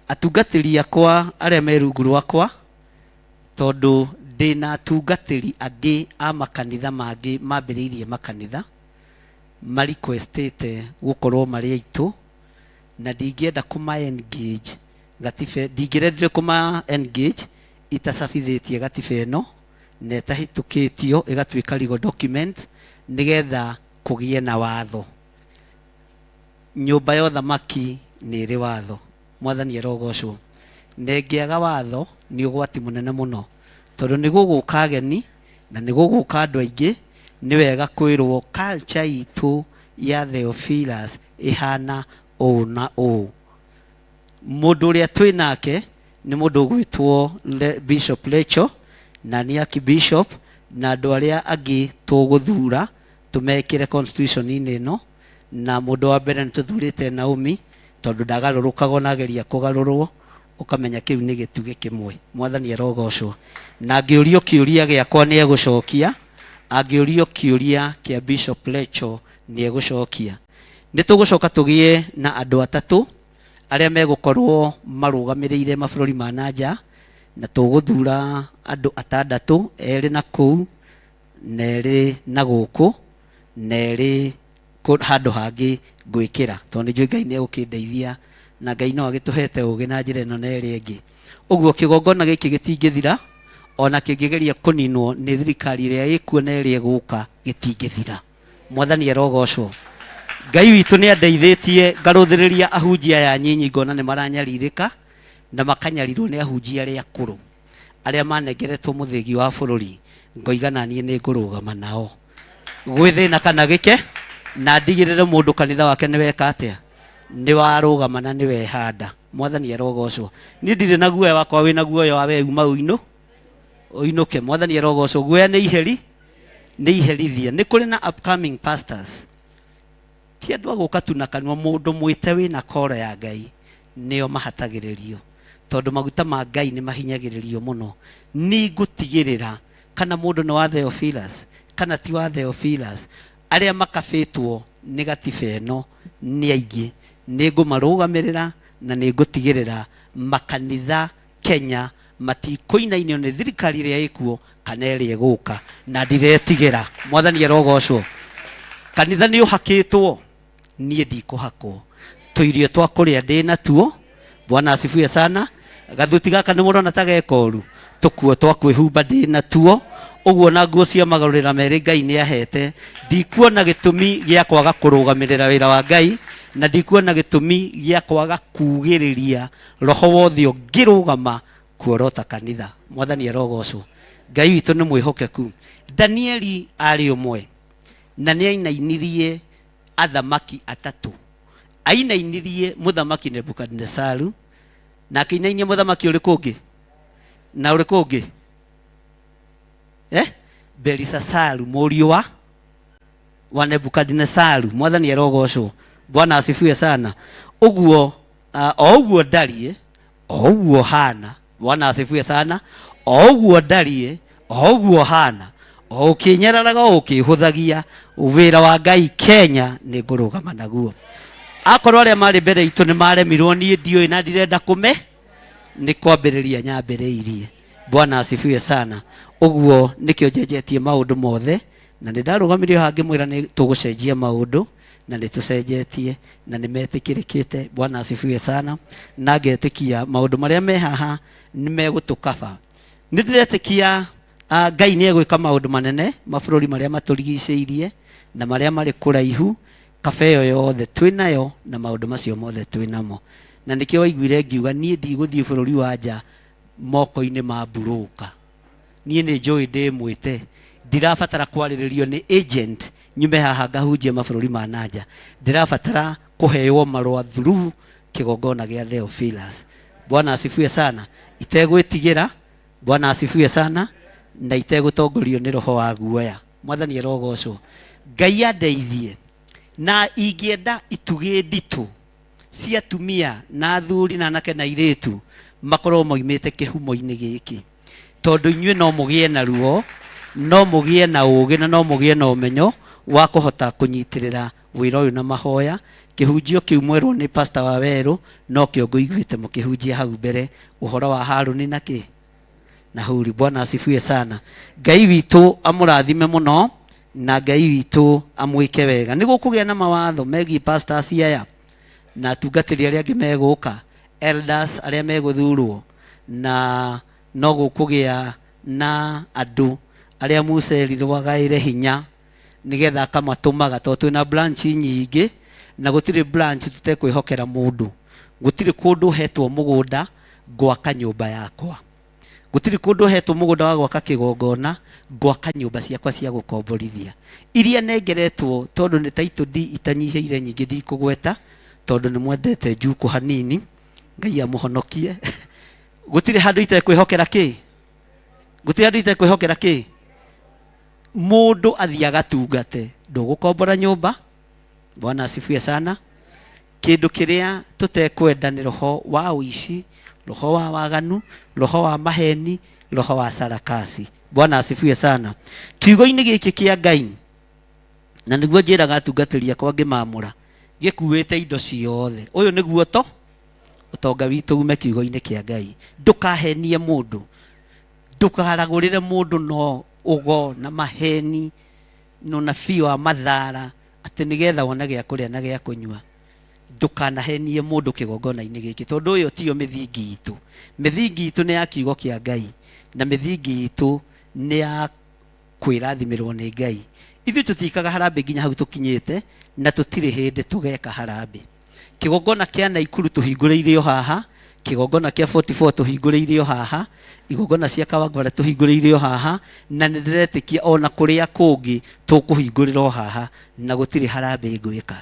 C: Atungatĩri akwa arĩa me rungu rwakwa, tondũ ndĩna atungatĩri angĩ a makanitha mangĩ mambĩrĩirie makanitha, ma requestĩte gũkorwo marĩ aitũ, na ndingĩenda kũma engage gatiba, ndingĩrendire kũma engage itacabithĩtie gatiba ĩno na ĩtahĩtũkĩtio ĩgatuĩka legal document, nĩgetha kũgĩe na watho. Nyũmba ya ũthamaki nĩ ĩrĩ watho. Mwathani arogocwo. Na ĩngĩaga watho nĩ ũgwati mũnene mũno, tondũ nĩ gũgũka ageni na nĩ gũgũka andũ aingĩ. Nĩ wega kwĩrwo culture itũ ya Theophilus ĩhana ũũ na ũũ. Mũndũ ũrĩa twĩ nake nĩ mũndũ ũgwĩtwo Bishop Lecho, na nĩ Archbishop, na andũ arĩa angĩ tũgũthura tũmekĩre constitution-inĩ ĩno. Na mũndũ wa mbere nĩ tũthurĩte Naomi, tondũ ndagarũrũkaga ona ageria kũgarũrwo, ũkamenya kĩu nĩ gĩtugĩ kĩmwe. Mwathani arogocwo. Na angĩũrio kĩũria gĩakwa nĩ egũcokia, angĩũrio kĩũria kĩa Bishop Lecho nĩ egũcokia. Nĩ tũgũcoka tũgĩe na andũ atatũ arĩa megũkorwo marũgamĩrĩire mabũrũri ma nanja, na tũgũthura andũ atandatũ, erĩ na kũu, na erĩ na gũkũ, na erĩ handũ hangĩ ngwĩkĩra, tondũ nĩ njũĩ Ngai nĩ egũkĩndeithia, na Ngai no agĩtũhete ũgĩ na njĩra ĩno na ĩrĩa ĩngĩ. Ũguo kĩgongona gĩkĩ gĩtingĩthira, ona kĩngĩgeria kũninwo nĩ thirikari ĩrĩa ĩkuo na ĩrĩa ĩgũka, gĩtingĩthira. Mwathani arogocwo. Ngai witũ nĩ andeithĩtie ngarũthĩrĩria ahunjia aya nyinyi, ngona nĩ maranyarirĩka na makanyarirwo nĩ ahunjia arĩa akũrũ arĩa manengeretwo mũthĩgi wa bũrũri, ngoiga na niĩ nĩ ngũrũgama nao gwĩ thĩna kana gĩke, na ndigĩrĩre mũndũ kanitha wake nĩ weka atĩa, nĩ warũgama na nĩ wehanda. Mwathani arogocwo. Niĩ ndirĩ na guoya wakwa, wĩna guoya wa we uma ũinũ ũinũke. Mwathani arogocwo. Guoya nĩ iheri, nĩ iherithia. Nĩ kũrĩ na upcoming pastors, ti andũ a gũka tu na kanua. Mũndũ mwĩte wĩna koro ya Ngai nĩo mahatagĩrĩrio, tondũ maguta ma Ngai nĩ mahinyagĩrĩrio mũno. Nĩ ngũtigĩrĩra kana mũndũ nĩ wa Theophilus kana ti wa Theophilus, arĩa makabĩtwo nĩ gatiba ĩno nĩ aingĩ. Nĩ ngũmarũgamĩrĩra na nĩ ngũtigĩrĩra makanitha Kenya matikũinainio nĩ thirikari ĩrĩa ĩkuo kana ĩrĩa ĩgũka, na ndiretigĩra. Mwathani arogocwo. Kanitha nĩ ũhakĩtwo, niĩ ndikũhakwo. Tũirio twa kũrĩa ndĩ natuo. Bwana asifiwe sana. Gathuti gaka nĩ mũrona ta gekoru, tũkuo twa kwĩhumba ndĩ natuo, ũguo na nguo cia magarũrĩra merĩ Ngai nĩ ahete. Ndikuona gĩtũmi gĩa kwaga kũrũgamĩrĩra wĩra wa Ngai, na ndikuona gĩtũmi gĩa kwaga kugĩrĩria roho wothe ũngĩrũgama kuorota kanitha. Mwathani arogocwo. Ngai witũ nĩ mwĩhokeku. Danieli arĩ ũmwe, na nĩ ainainirie Athamaki atatũ. Ainainirie Mũthamaki Nebukadinesaru, na akĩinainia mũthamaki ũrĩkũ ũngĩ? Na ũrĩkũ ũngĩ? Eh? Belisasaru, mũriũ wa wa Nebukadinesaru. Mwathani arogocwo. Bwana asifiwe sana. Ũguo o ũguo ndariĩ, o ũguo hana. Bwana asifiwe sana. O ũguo ndariĩ, o ũguo hana, o ũkĩnyararaga, o ũkĩhũthagia wĩra wa Ngai Kenya, nĩ ngũrũgama naguo. Akorwo arĩa marĩ mbere itũ nĩ maremirwo, niĩ ndiũĩ na ndirenda kũme nĩ kwambĩrĩria nyambĩrĩirie. Bwana asifiwe sana. Ũguo nĩkĩo njenjetie maũndũ mothe, na nĩ ndarũgamirie haha ngĩmwĩra nĩ tũgũcenjia maũndũ, na nĩ tũcenjetie na nĩ metĩkĩrĩkĩte. Bwana asifiwe sana. Na ngetĩkia maũndũ marĩa me haha nĩ megũtũkaba. Nĩ ndĩretĩkia Ngai nĩ egwĩka maũndũ manene mabũrũri marĩa matũrigicĩirie na marĩa marĩ kũraihu. Kaba ĩyo yothe twĩ nayo na maũndũ macio mothe twĩ namo, na nĩkĩo waiguire ngiuga niĩ ndigũthiĩ bũrũri wa nja moko-inĩ ma mburũka. Niĩ nĩ njũĩ ndĩ mwĩte, ndirabatara kwarĩrĩrio nĩ agent nyume haha ngahunjie mabũrũri ma nanja. Ndĩrabatara kũheo marũa through kĩgongona gĩa Theophilus. Bwana asifiwe sana. Itegwĩtigĩra. Bwana asifiwe sana. Na itegũtongorio nĩ roho wa guoya. Mwathani arogocwo. Ngai andeithie, na ingĩenda itugĩ nditũ cia atumia na athuri na anake na airĩtu makorwo moimĩte kĩhumo-inĩ gĩkĩ, tondũ inyuĩ no mũgĩe na ruo, no mũgĩe na ũgĩ, na no mũgĩe na ũmenyo wa kũhota kũnyitĩrĩra wĩra ũyũ na mahoya. Kĩhunjio kĩu mwerwo nĩ pastor wa werũ no kĩo ngũiguĩte mũkĩhunjia hau mbere, ũhoro wa Harũni na kĩ na Huri. Bwana asifiwe sana. Ngai witũ amũrathime mũno, na Ngai witũ amwĩke wega. Nĩ gũkũgĩa na mawatho megiĩ pastors aya na atungatĩri arĩa angĩ megũka, elders arĩa megũthurwo, na no gũkũgĩa na andũ arĩa Musa erirwo agaĩre hinya nĩgetha akamatũmaga, tondũ twĩna branch nyingĩ na gũtirĩ branch tũtekwĩhokera mũndũ. Gũtirĩ kũndũ hetwo mũgũnda ngwaka nyũmba yakwa, gũtirĩ kũndũ hetwo mũgũnda wa gwaka kĩgongona ngwaka nyũmba ciakwa cia gũkomborithia iria nengeretwo, tondũ nĩ title deed itanyihĩire nyingĩ. Ndikũgweta tondũ nĩ mwendete njukũ hanini. Ngai amũhonokie. Gũtirĩ handũ itekwĩhokera kĩ, gũtirĩ handũ itekwĩhokera kĩ mũndũ athiĩ agatungate. Ndũgũkombora nyũmba. Bwana asifiwe sana. Kĩndũ kĩrĩa tũtekwenda nĩ roho wa ũici, roho wa waganu, roho wa maheni, roho wa sarakasi. Bwana asifiwe sana. Kiugo-inĩ gĩkĩ kĩa Ngai, na nĩguo njĩraga atungatĩri akwa ngĩmamũra, gĩkuĩte indo ciothe. Ũyũ nĩguo to ũtonga witũ ume kiugo-inĩ kĩa Ngai. Ndũkahenie mũndũ, ndũkaragũrĩre mũndũ no ũgo na maheni na ũnabii wa mathara atĩ nĩgetha wone gĩa kũrĩa na gĩa kũnyua. Ndũkanahenie mũndũ kĩgongona-inĩ gĩkĩ, tondũ ũyũ tiyo mĩthingi itũ. Mĩthingi itũ nĩ ya kiugo kĩa Ngai, na mĩthingi itũ nĩ ya kwĩrathimĩrwo nĩ Ngai. Ithuĩ tũtikaga harambĩ nginya hau tũkinyĩte, na tũtirĩ hĩndĩ tũgeka harambĩ. Kĩgongona kĩa Naikuru tũhingũrĩire o haha, kĩgongona kĩa 44 tũhingũrĩire o haha, igongona cia Kawangware tũhingũrĩire o haha, na nĩ ndĩretĩkia ona kũrĩa kũngĩ tũkũhingũrĩra o haha, na gũtirĩ harambĩ ngwĩka.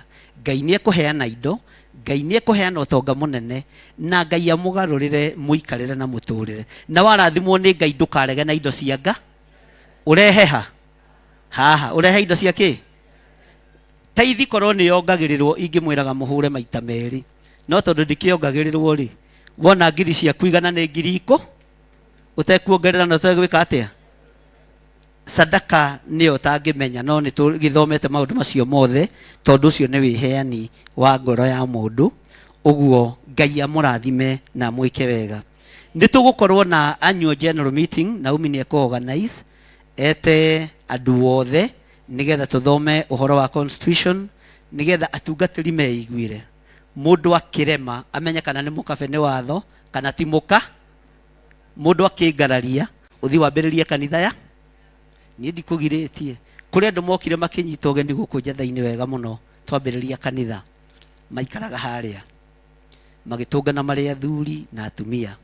C: Ngai nĩ ekũheana indo, Ngai nĩ ekũheana ũtonga mũnene, na Ngai amũgarũrĩre mũikarĩre na mũtũrĩre. Na warathimwo nĩ Ngai, ndũkarege na indo cia nga ũrehe ha haha, ũrehe indo cia kĩ taithi. Korwo nĩ yongagĩrĩrwo, ingĩmwĩraga mũhũre maita merĩ, no tondũ ndikĩongagĩrĩrwo rĩ, wona ngiri ciaku igana nĩ ngiri ikũ ũtekuongerera na ũtegwĩka atĩa. Sadaka nĩyo ũtangĩmenya, no nĩ tũgĩthomete maũndũ macio mothe, tondũ ũcio nĩ wĩheani wa ngoro ya mũndũ. Ũguo Ngai amũrathime na amwĩke wega. Nĩ tũgũkorwo na annual general meeting. Naomi nĩ ekũ-organize ete andũ othe nĩgetha tũthome ũhoro wa constitution, nĩgetha atungatĩri meiguĩre. Mũndũ akĩrema amenye kana nĩ mũkabe nĩ watho kana ti mũka. Mũndũ akĩngararia ũthiĩ wambĩrĩrie kanitha ya niĩ ndikũgirĩtie. Kũrĩ andũ mokire makĩnyita ũgeni gũkũ njatha-inĩ wega mũno twambĩrĩria kanitha, maikaraga harĩa, magĩtũngana marĩ athuri na atumia,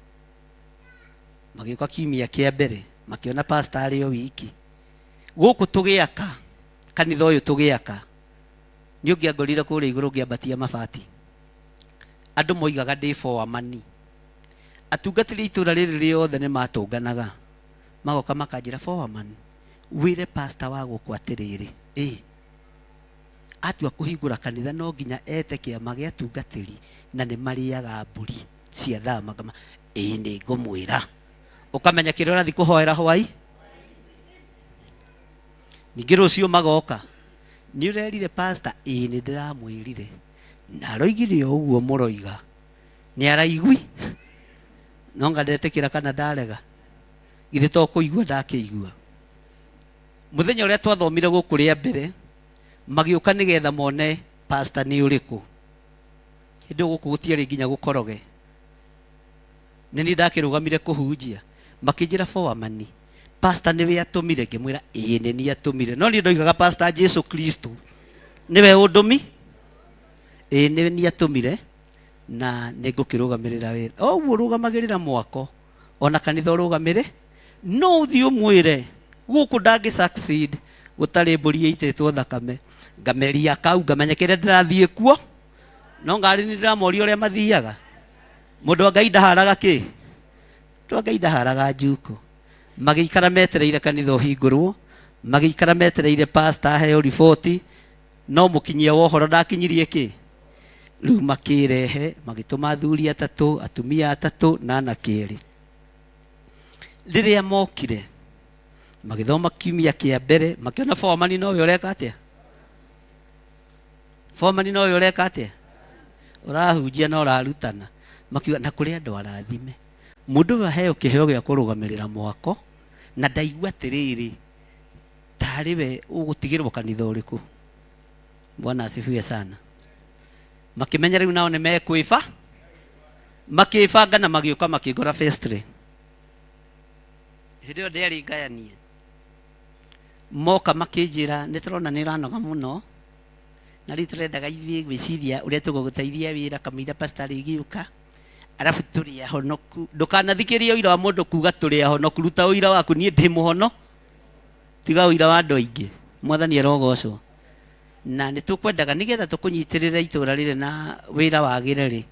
C: magĩũka kiumia kĩa mbere, makĩona pastor arĩ o wiki gũkũ tũgĩaka kanitha ũyũ. Tũgĩaka Nĩ ũngĩangorire kũrĩa igũrũ ngĩambatia mabati. Andũ moigaga ndĩ foamani. Atungatĩri a itũra rĩrĩ rĩothe nĩ matũnganaga. Magoka makanjĩra foreman, wĩre pastor wa gũkũ atĩrĩrĩ, ĩ atua kũhingũra kanitha no nginya ete kĩama gĩa atungatĩri na nĩ marĩaga mbũri cia thama. Ngama ĩ nĩ ngũmwĩra. Ũkamenya kĩrĩa ũrathiĩ kũhoera hwai. Ningĩ rũciũ magoka, nĩ ũrerire pastor? Ĩ nĩ ndĩramwĩrire. Na aroigire o ũguo mũroiga. Nĩ araigui? No nga ndetĩkĩra kana ndarega? Githĩ to kũigua ndakĩigua? Mũthenya ũrĩa twathomire gũkũ rĩa mbere, magĩũka nĩgetha mone pastor nĩ ũrĩkũ. Hĩndĩ ĩyo gũkũ gũtiarĩ nginya gũkoroge. Nĩ niĩ ndakĩrũgamire kũhunjia. Makĩnjĩra foamani, pastor nĩwe atũmire? Ngĩmwĩra ĩĩ nĩ niĩ atũmire. No niĩ ndoigaga pastor Jesu Kristo nĩwe ũndũmi. Ĩĩ nĩ niĩ atũmire na nĩ ngũkĩrũgamĩrĩra wĩra. O ũguo ũrũgamagĩrĩra mwako, ona kanitha ũrũgamĩrĩ, no ũthiĩ ũmwĩre gũkũ ndangĩ succeed gũtarĩ mbũri ĩitĩtwo thakame. Ngameria kau, ngamenya kĩrĩa ndĩrathiĩ kuo. No ngarĩ nĩ ndĩramoria ũrĩa mathiaga. Mũndũ wa Ngai ndaharaga kĩ? Mũndũ wa Ngai ndaharaga njuko. Magĩikara metereire kanitha ũhingũrwo, magĩikara metereire pastor aheo riboti, no mũkinyia wa ũhoro ndakinyirie kĩ? Rĩu makĩrehe, magĩtũma athuri atatũ, atumia atatũ na anake erĩ. Rĩrĩa mokire, magĩthoma kiumia kĩa mbere, makĩona foreman nowe ũreka atĩa? Foreman nowe ũreka atĩa? Ũrahunjia na ũrarutana. Makiuga na kũrĩ andũ arathime. Mũndũ ũyũ aheo kĩheo gĩa kũrũgamĩrĩra mwako na ndaigua atĩrĩrĩ, tarĩ we ũgũtigĩrwo kanitha ũrĩkũ. Bwana asifiwe sana. Makĩmenya rĩu nao nĩ mekwĩba, makĩbanga na magĩũka makĩngora festry. Hĩndĩ ĩyo ndĩarĩ ngayanie. Moka makĩnjĩra nĩ tũrona nĩ ũranoga mũno na rĩu tũrendaga ithuĩ gwĩciria ũrĩa tũgũgũteithia wĩra kamũira pastor arĩgĩũka arabu tũrĩ ahonoku. Ndũkanathikĩrĩrie ũira wa mũndũ kuga tũrĩ ahonoku, ruta ũira waku, niĩ ndĩ mũhono, tiga ũira wa andũ aingĩ. Mwathani arogocwo. Na nĩ tũkwendaga nĩgetha tũkũnyitĩrĩre itũra rĩrĩ na wĩra wagĩre rĩ,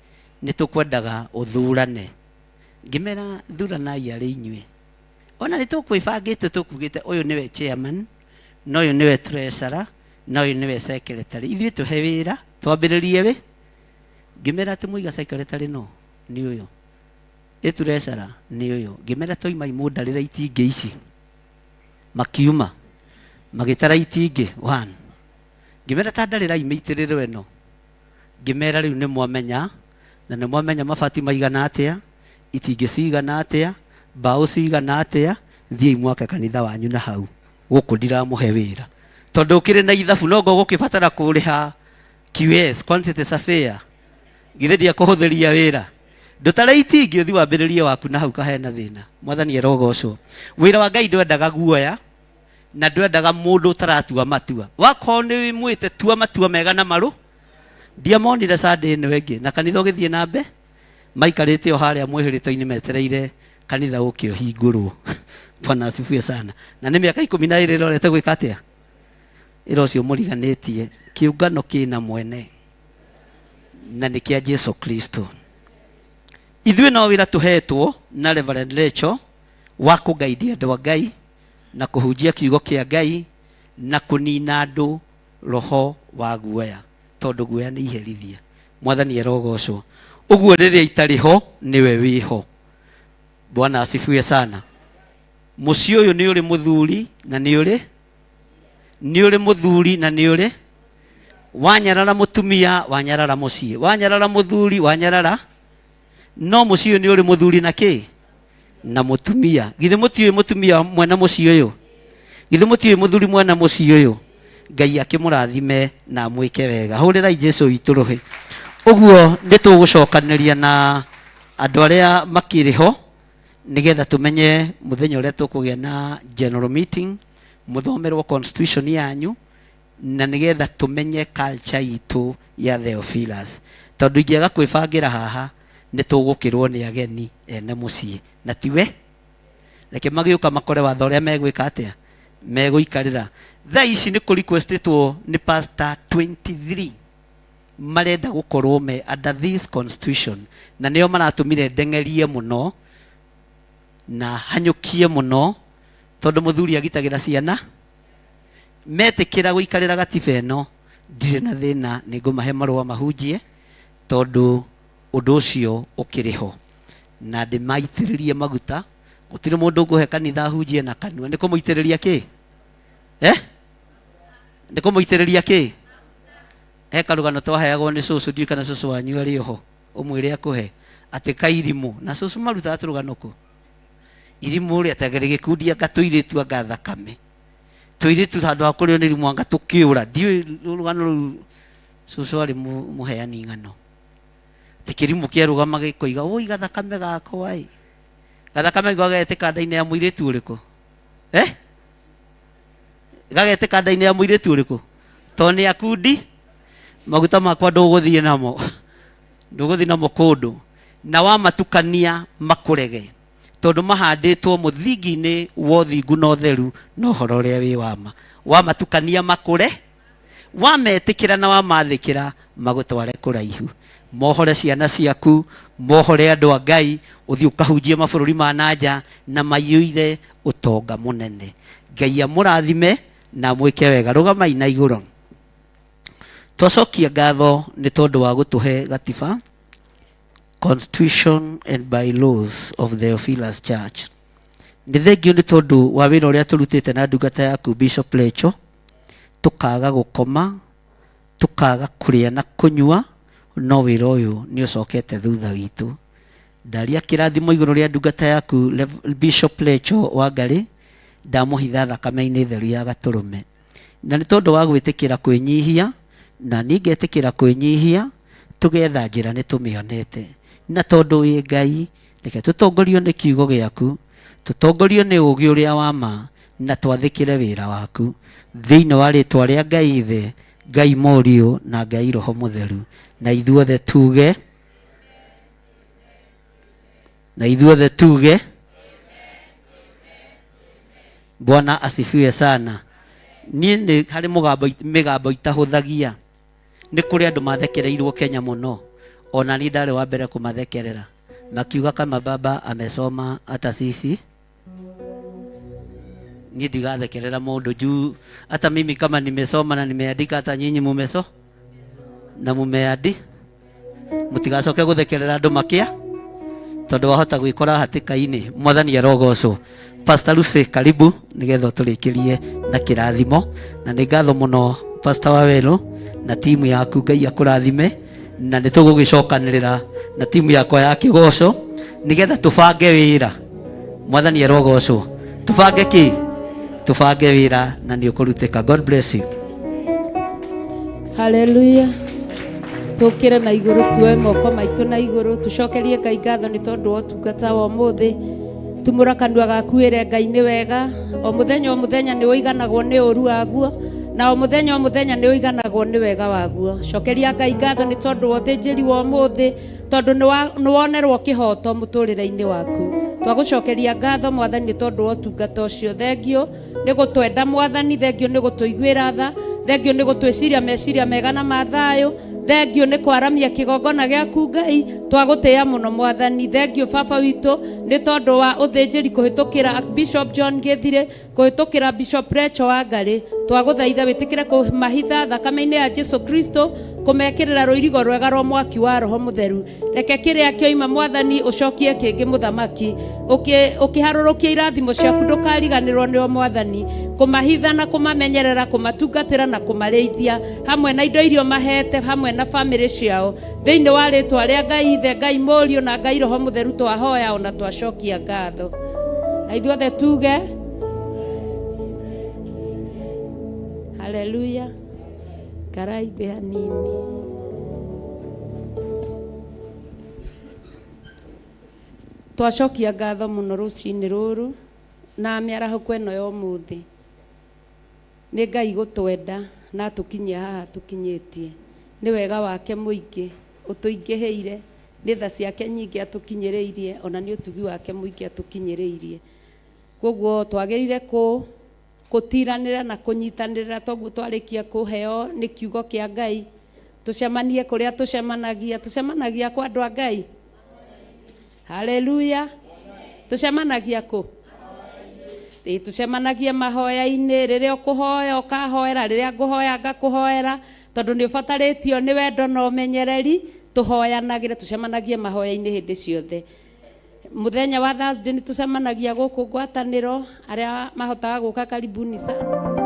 C: nĩ tũkwendaga ũthurane. Ngĩmera thuranai arĩ inyuĩ. Ona nĩ tũkwĩbangĩte tũkugĩte ũyũ nĩwe chairman, na ũyũ nĩwe treasurer, na ũyũ nĩwe secretary. Ithuĩ tũhe wĩra, twambĩrĩrie wĩ. Ngĩmera atĩ mũiga secretary no, nĩ ũyũ. Ĩ treasurer nĩ ũyũ. Ngĩmera twaima imũndarĩre itingĩ ici. Makiuma. Magĩtara itingĩ, one. Ngĩmera ta ndarĩrai mĩitĩrĩro ĩno. Ngĩmera rĩu nĩ mwamenya, na nĩ mwamenya mabati maigana atĩa, itingĩ cigana atĩa, mbaũ cigana atĩa, thiĩi mwake kanitha wanyu na hau. Gũkũ ndiramũhe wĩra. Tondũ ũkĩrĩ na ithabu no ngũgũkĩbatara kũrĩha QS, quantity surveyor. Githĩ ndiakũhũthĩria wĩra? Ndũtare itingĩ ũthi wambĩrĩrie waku na hau kahena thĩna. Mwathani arogocwo. Wĩra wa Ngai ndwendaga guoya na ndwendaga mũndũ ũtaratua matua. Wakorwo nĩ wĩmwĩte tua matua mega na marũ. Ndiamonire Sunday ĩno ĩngĩ na kanitha ũgĩthiĩ na mbe maikarĩte o harĩa mwĩhĩrĩto-inĩ metereire kanitha ũke ũhingũrwo. Bwana asifiwe sana. Na nĩ mĩaka 12 ĩrorete gwĩka atĩa? Ĩra ũcio mũriganĩtie kĩũngano kĩna mwene na nĩ kĩa Jesu Kristo. Ithuĩ no wĩra tũhetwo na Reverend Rachel wa kũgaidia andũ a Ngai na kũhunjia kiugo kĩa Ngai na kũnina andũ roho wa guoya, tondũ guoya nĩ iherithia. Mwathani arogocwo. Ũguo rĩrĩa itarĩ ho nĩwe wĩho. Bwana asifiwe sana. Mũciĩ ũyũ nĩ ũrĩ mũthuri na nĩ ũrĩ nĩ ũrĩ mũthuri na nĩ ũrĩ wanyarara mũtumia, wanyarara mũciĩ, wanyarara mũthuri, wanyarara no mũciĩ ũyũ nĩ ũrĩ mũthuri na kĩ na mũtumia. Githĩ mũtiũĩ mũtumia mwena mũciĩ ũyũ? Githĩ mũtiũĩ mũthuri mwena mũciĩ ũyũ? Ngai akĩmũrathime na amwĩke wega. Hũrĩrai Jesu witũ rũhĩ. Ũguo nĩ tũgũcokanĩria na andũ arĩa makĩrĩ ho nĩgetha tũmenye mũthenya ũrĩa tũkũgĩa na general meeting, mũthomerwo constitution yanyu na nĩgetha tũmenye culture itũ ya Theophilus. Tondũ ingĩaga kwĩbangĩra haha nĩ tũgũkĩrwo nĩ ageni ene mũciĩ na tiwe. Reke magĩũka makore watho ũrĩa megwĩka atĩa, megũikarĩra. Thaa ici nĩ kũ requestĩtwo nĩ pastor 23 marenda gũkorwo me under this constitution, na nĩo maratũmire ndeng'erie mũno na hanyũkie mũno, tondũ mũthuri agitagĩra ciana. Metĩkĩra gũikarĩra gatiba ĩno, ndirĩ na thĩna, nĩ ngũmahe marũa mahunjie, tondũ ũndũ ũcio ũkĩrĩ ho, na ndĩmaitĩrĩrie maguta. Gũtirĩ mũndũ ngũhe kanitha ahunjie na kanua. Nĩ kũmũitĩrĩria kĩ? Eh, nĩ kũmũitĩrĩria kĩ? He karũgano twaheagwo nĩ cũcũ, ndiũĩ kana cũcũ wanyu arĩ oho, ũmwĩre akũhe atĩ kairimũ na cũcũ marutaga tũrũgano kũ irimũ rĩ atagĩrĩ gĩkundi anga tũirĩtu anga thakame tũirĩtu handũ ha kũrĩo nĩ irimũ anga tũkĩũra. Ndiũĩ rũgano rũu, cũcũ arĩ mũheani ng'ano. Atĩ kĩrimũ kĩarũgama gĩkoiga, "Ũi gathakame gakwa ĩ, gathakame gagetĩka nda-inĩ ya mũirĩtu ũrĩkũ? Eh, gagetĩka nda-inĩ ya mũirĩtu ũrĩkũ? Tondũ nĩ akundi maguta makwa, ndũgũthiĩ namo, ndũgũthiĩ namo kũndũ." Na wamatukania makũrege, tondũ mahandĩtwo mũthingi-inĩ wa ũthingu na ũtheru na ũhoro ũrĩa wĩ wama. Wamatukania makũre, wametĩkĩra na wamathĩkĩra, magũtware kũraihu, mohore ciana ciaku, mohore andũ a Ngai, ũthiĩ ũkahunjie mabũrũri ma nanja na maiyũire ũtonga mũnene. Ngai amũrathime na mwĩke wega. Rũgamai na igũrũ. Twacokia ngatho nĩ tondũ wa gũtũhe gatiba, Constitution and Bylaws of the Theophilus Church. Nĩ thengio nĩ tondũ wa wĩra ũrĩa tũrutĩte na ndungata yaku Bishop Lecho, tũkaga gũkoma, tũkaga kũrĩa na kũnyua, no wĩra ũyũ nĩ ũcokete thutha witũ. Ndaria kĩrathimo igũrũ rĩa ndungata yaku Bishop Lecho Wangarĩ, ndamũhitha thakame-inĩ theru ya gatũrũme, na nĩ tondũ wa gwĩtĩkĩra kwĩnyihia, na niĩ ngetĩkĩra kwĩnyihia, tũgetha njĩra nĩ tũmĩonete. Na tondũ wĩ Ngai, reke tũtongorio nĩ kiugo gĩaku, tũtongorio nĩ ũũgĩ ũrĩa wa ma, na twathĩkĩre wĩra waku, thĩinĩ wa rĩtwa rĩa Ngai Ithe, Ngai Mũriũ na Ngai Roho Mũtheru. Na ithuothe tuge, na ithuothe tuge, Bwana asifiwe sana. Niĩ nĩ harĩ mũgambo, mĩgambo itahũthagia. Nĩ kũrĩ andũ mathekereirwo Kenya mũno, ona niĩ ndarĩ wa mbere kũmathekerera, makiuga kama baba amesoma hata sisi. Niĩ ndigathekerera mũndũ juu hata mimi kama nimesoma na nimeandika, hata nyinyi mumeso na mumeandi. Mũtigacoke gũthekerera andũ makia, tondũ wahota gwĩkora hatĩka-inĩ. Mwathani arogocwo. Pastor Lucy, karibu nĩgetha ũtũrĩkĩrie na kĩrathimo. Na nĩ ngatho mũno, Pastor Wawero na timu yaku, Ngai akũrathime. Na nĩ tũgũgĩcokanĩrĩra na timu yakwa ya kĩgoco nĩgetha tũbange wĩra. Mwathani arogocwo. Tũbange kĩ? Tũbange wĩra na nĩ ũkũrutĩka. God bless you.
F: Haleluya. Tũkĩre na igũrũ, tuoe moko maitũ na igũrũ, tũcokerie Ngai ngatho nĩ tondũ wa ũtungata wa ũmũthĩ. Tumũra kanua gaku wĩre Ngai nĩ wega. O mũthenya o mũthenya nĩ ũiganagwo nĩ ũru waguo, na o mũthenya o mũthenya nĩ ũiganagwo nĩ wega waguo. Cokeria Ngai ngatho nĩ tondũ wa ũthĩnjĩri wa ũmũthĩ, tondũ nĩ wonerwo kĩhoto mũtũrĩre-inĩ waku. Twagũcokeria ngatho, Mwathani, nĩ tondũ wa ũtungata ũcio. Thengio nĩ gũtwenda, Mwathani. Thengio nĩ gũtũiguĩra tha. Thengio nĩ gũtwĩciria meciria mega na ma thayũ. Thengio nĩ kwaramia kĩgongona gĩaku, Ngai. Twagũtĩĩa mũno, Mwathani. Thengio, baba witũ, nĩ tondũ wa ũthĩnjĩri kũhĩtũkĩra Bishop John Gĩthirĩ, kũhĩtũkĩra Bishop Recho Wangarĩ. Twagũthaitha wĩtĩkĩre kũmahitha thakame-inĩ ya Jesu Kristo, kũmekĩrĩra rũirigo rwega rwa mwaki wa Roho Mũtheru. Reke kĩrĩa kĩoima, Mwathani, ũcokie kĩngĩ. Mũthamaki, ũkĩharũrũkia irathimo ciaku, ndũkariganĩrwo nĩo, Mwathani, kũmahitha na kũmamenyerera, kũmatungatĩra na kũmarĩithia, hamwe na indo iria mahete, hamwe na bamĩrĩ ciao, thĩinĩ wa rĩtwa rĩa Ngai Ithe, Ngai Mũriũ na Ngai Roho Mũtheru twahoya ona twacokia ngatho. Na ithuothe tuge haleluya. Karai thĩ hanini. Twacokia ngatho mũno rũcinĩ rũrũ na mĩarahũko ĩno ya ũmũthĩ. Nĩ Ngai gũtwenda na atũkinyia haha tũkinyĩtie. Nĩ wega wake mũingĩ ũtũingĩhĩire, nĩ tha ciake nyingĩ atũkinyĩrĩirie, ona nĩ ũtugi wake mũingĩ atũkinyĩrĩirie. Koguo twagĩrĩire kũ Gũtiranĩra na kũnyitanĩra toguo twarĩkia kũheo nĩ kiugo kĩa Ngai. Tũcemanie kũrĩa tũcemanagia, tũcemanagia kwa andũ a Ngai. Haleluya. Tũcemanagia kũ? Ĩ, tũcemanagia mahoya-inĩ. Rĩrĩa ũkũhoya ũkahoera, rĩrĩa ngũhoya ngakũhoera, tondũ nĩ ũbatarĩtio nĩ wendo na ũmenyereri. Tũhoyanagĩre, tũcemanagie mahoya-inĩ hĩndĩ ciothe. Mũthenya wa Thursday nĩ tũcemanagia gũkũ ngwatanĩro, arĩa mahotaga gũka karibuni sana.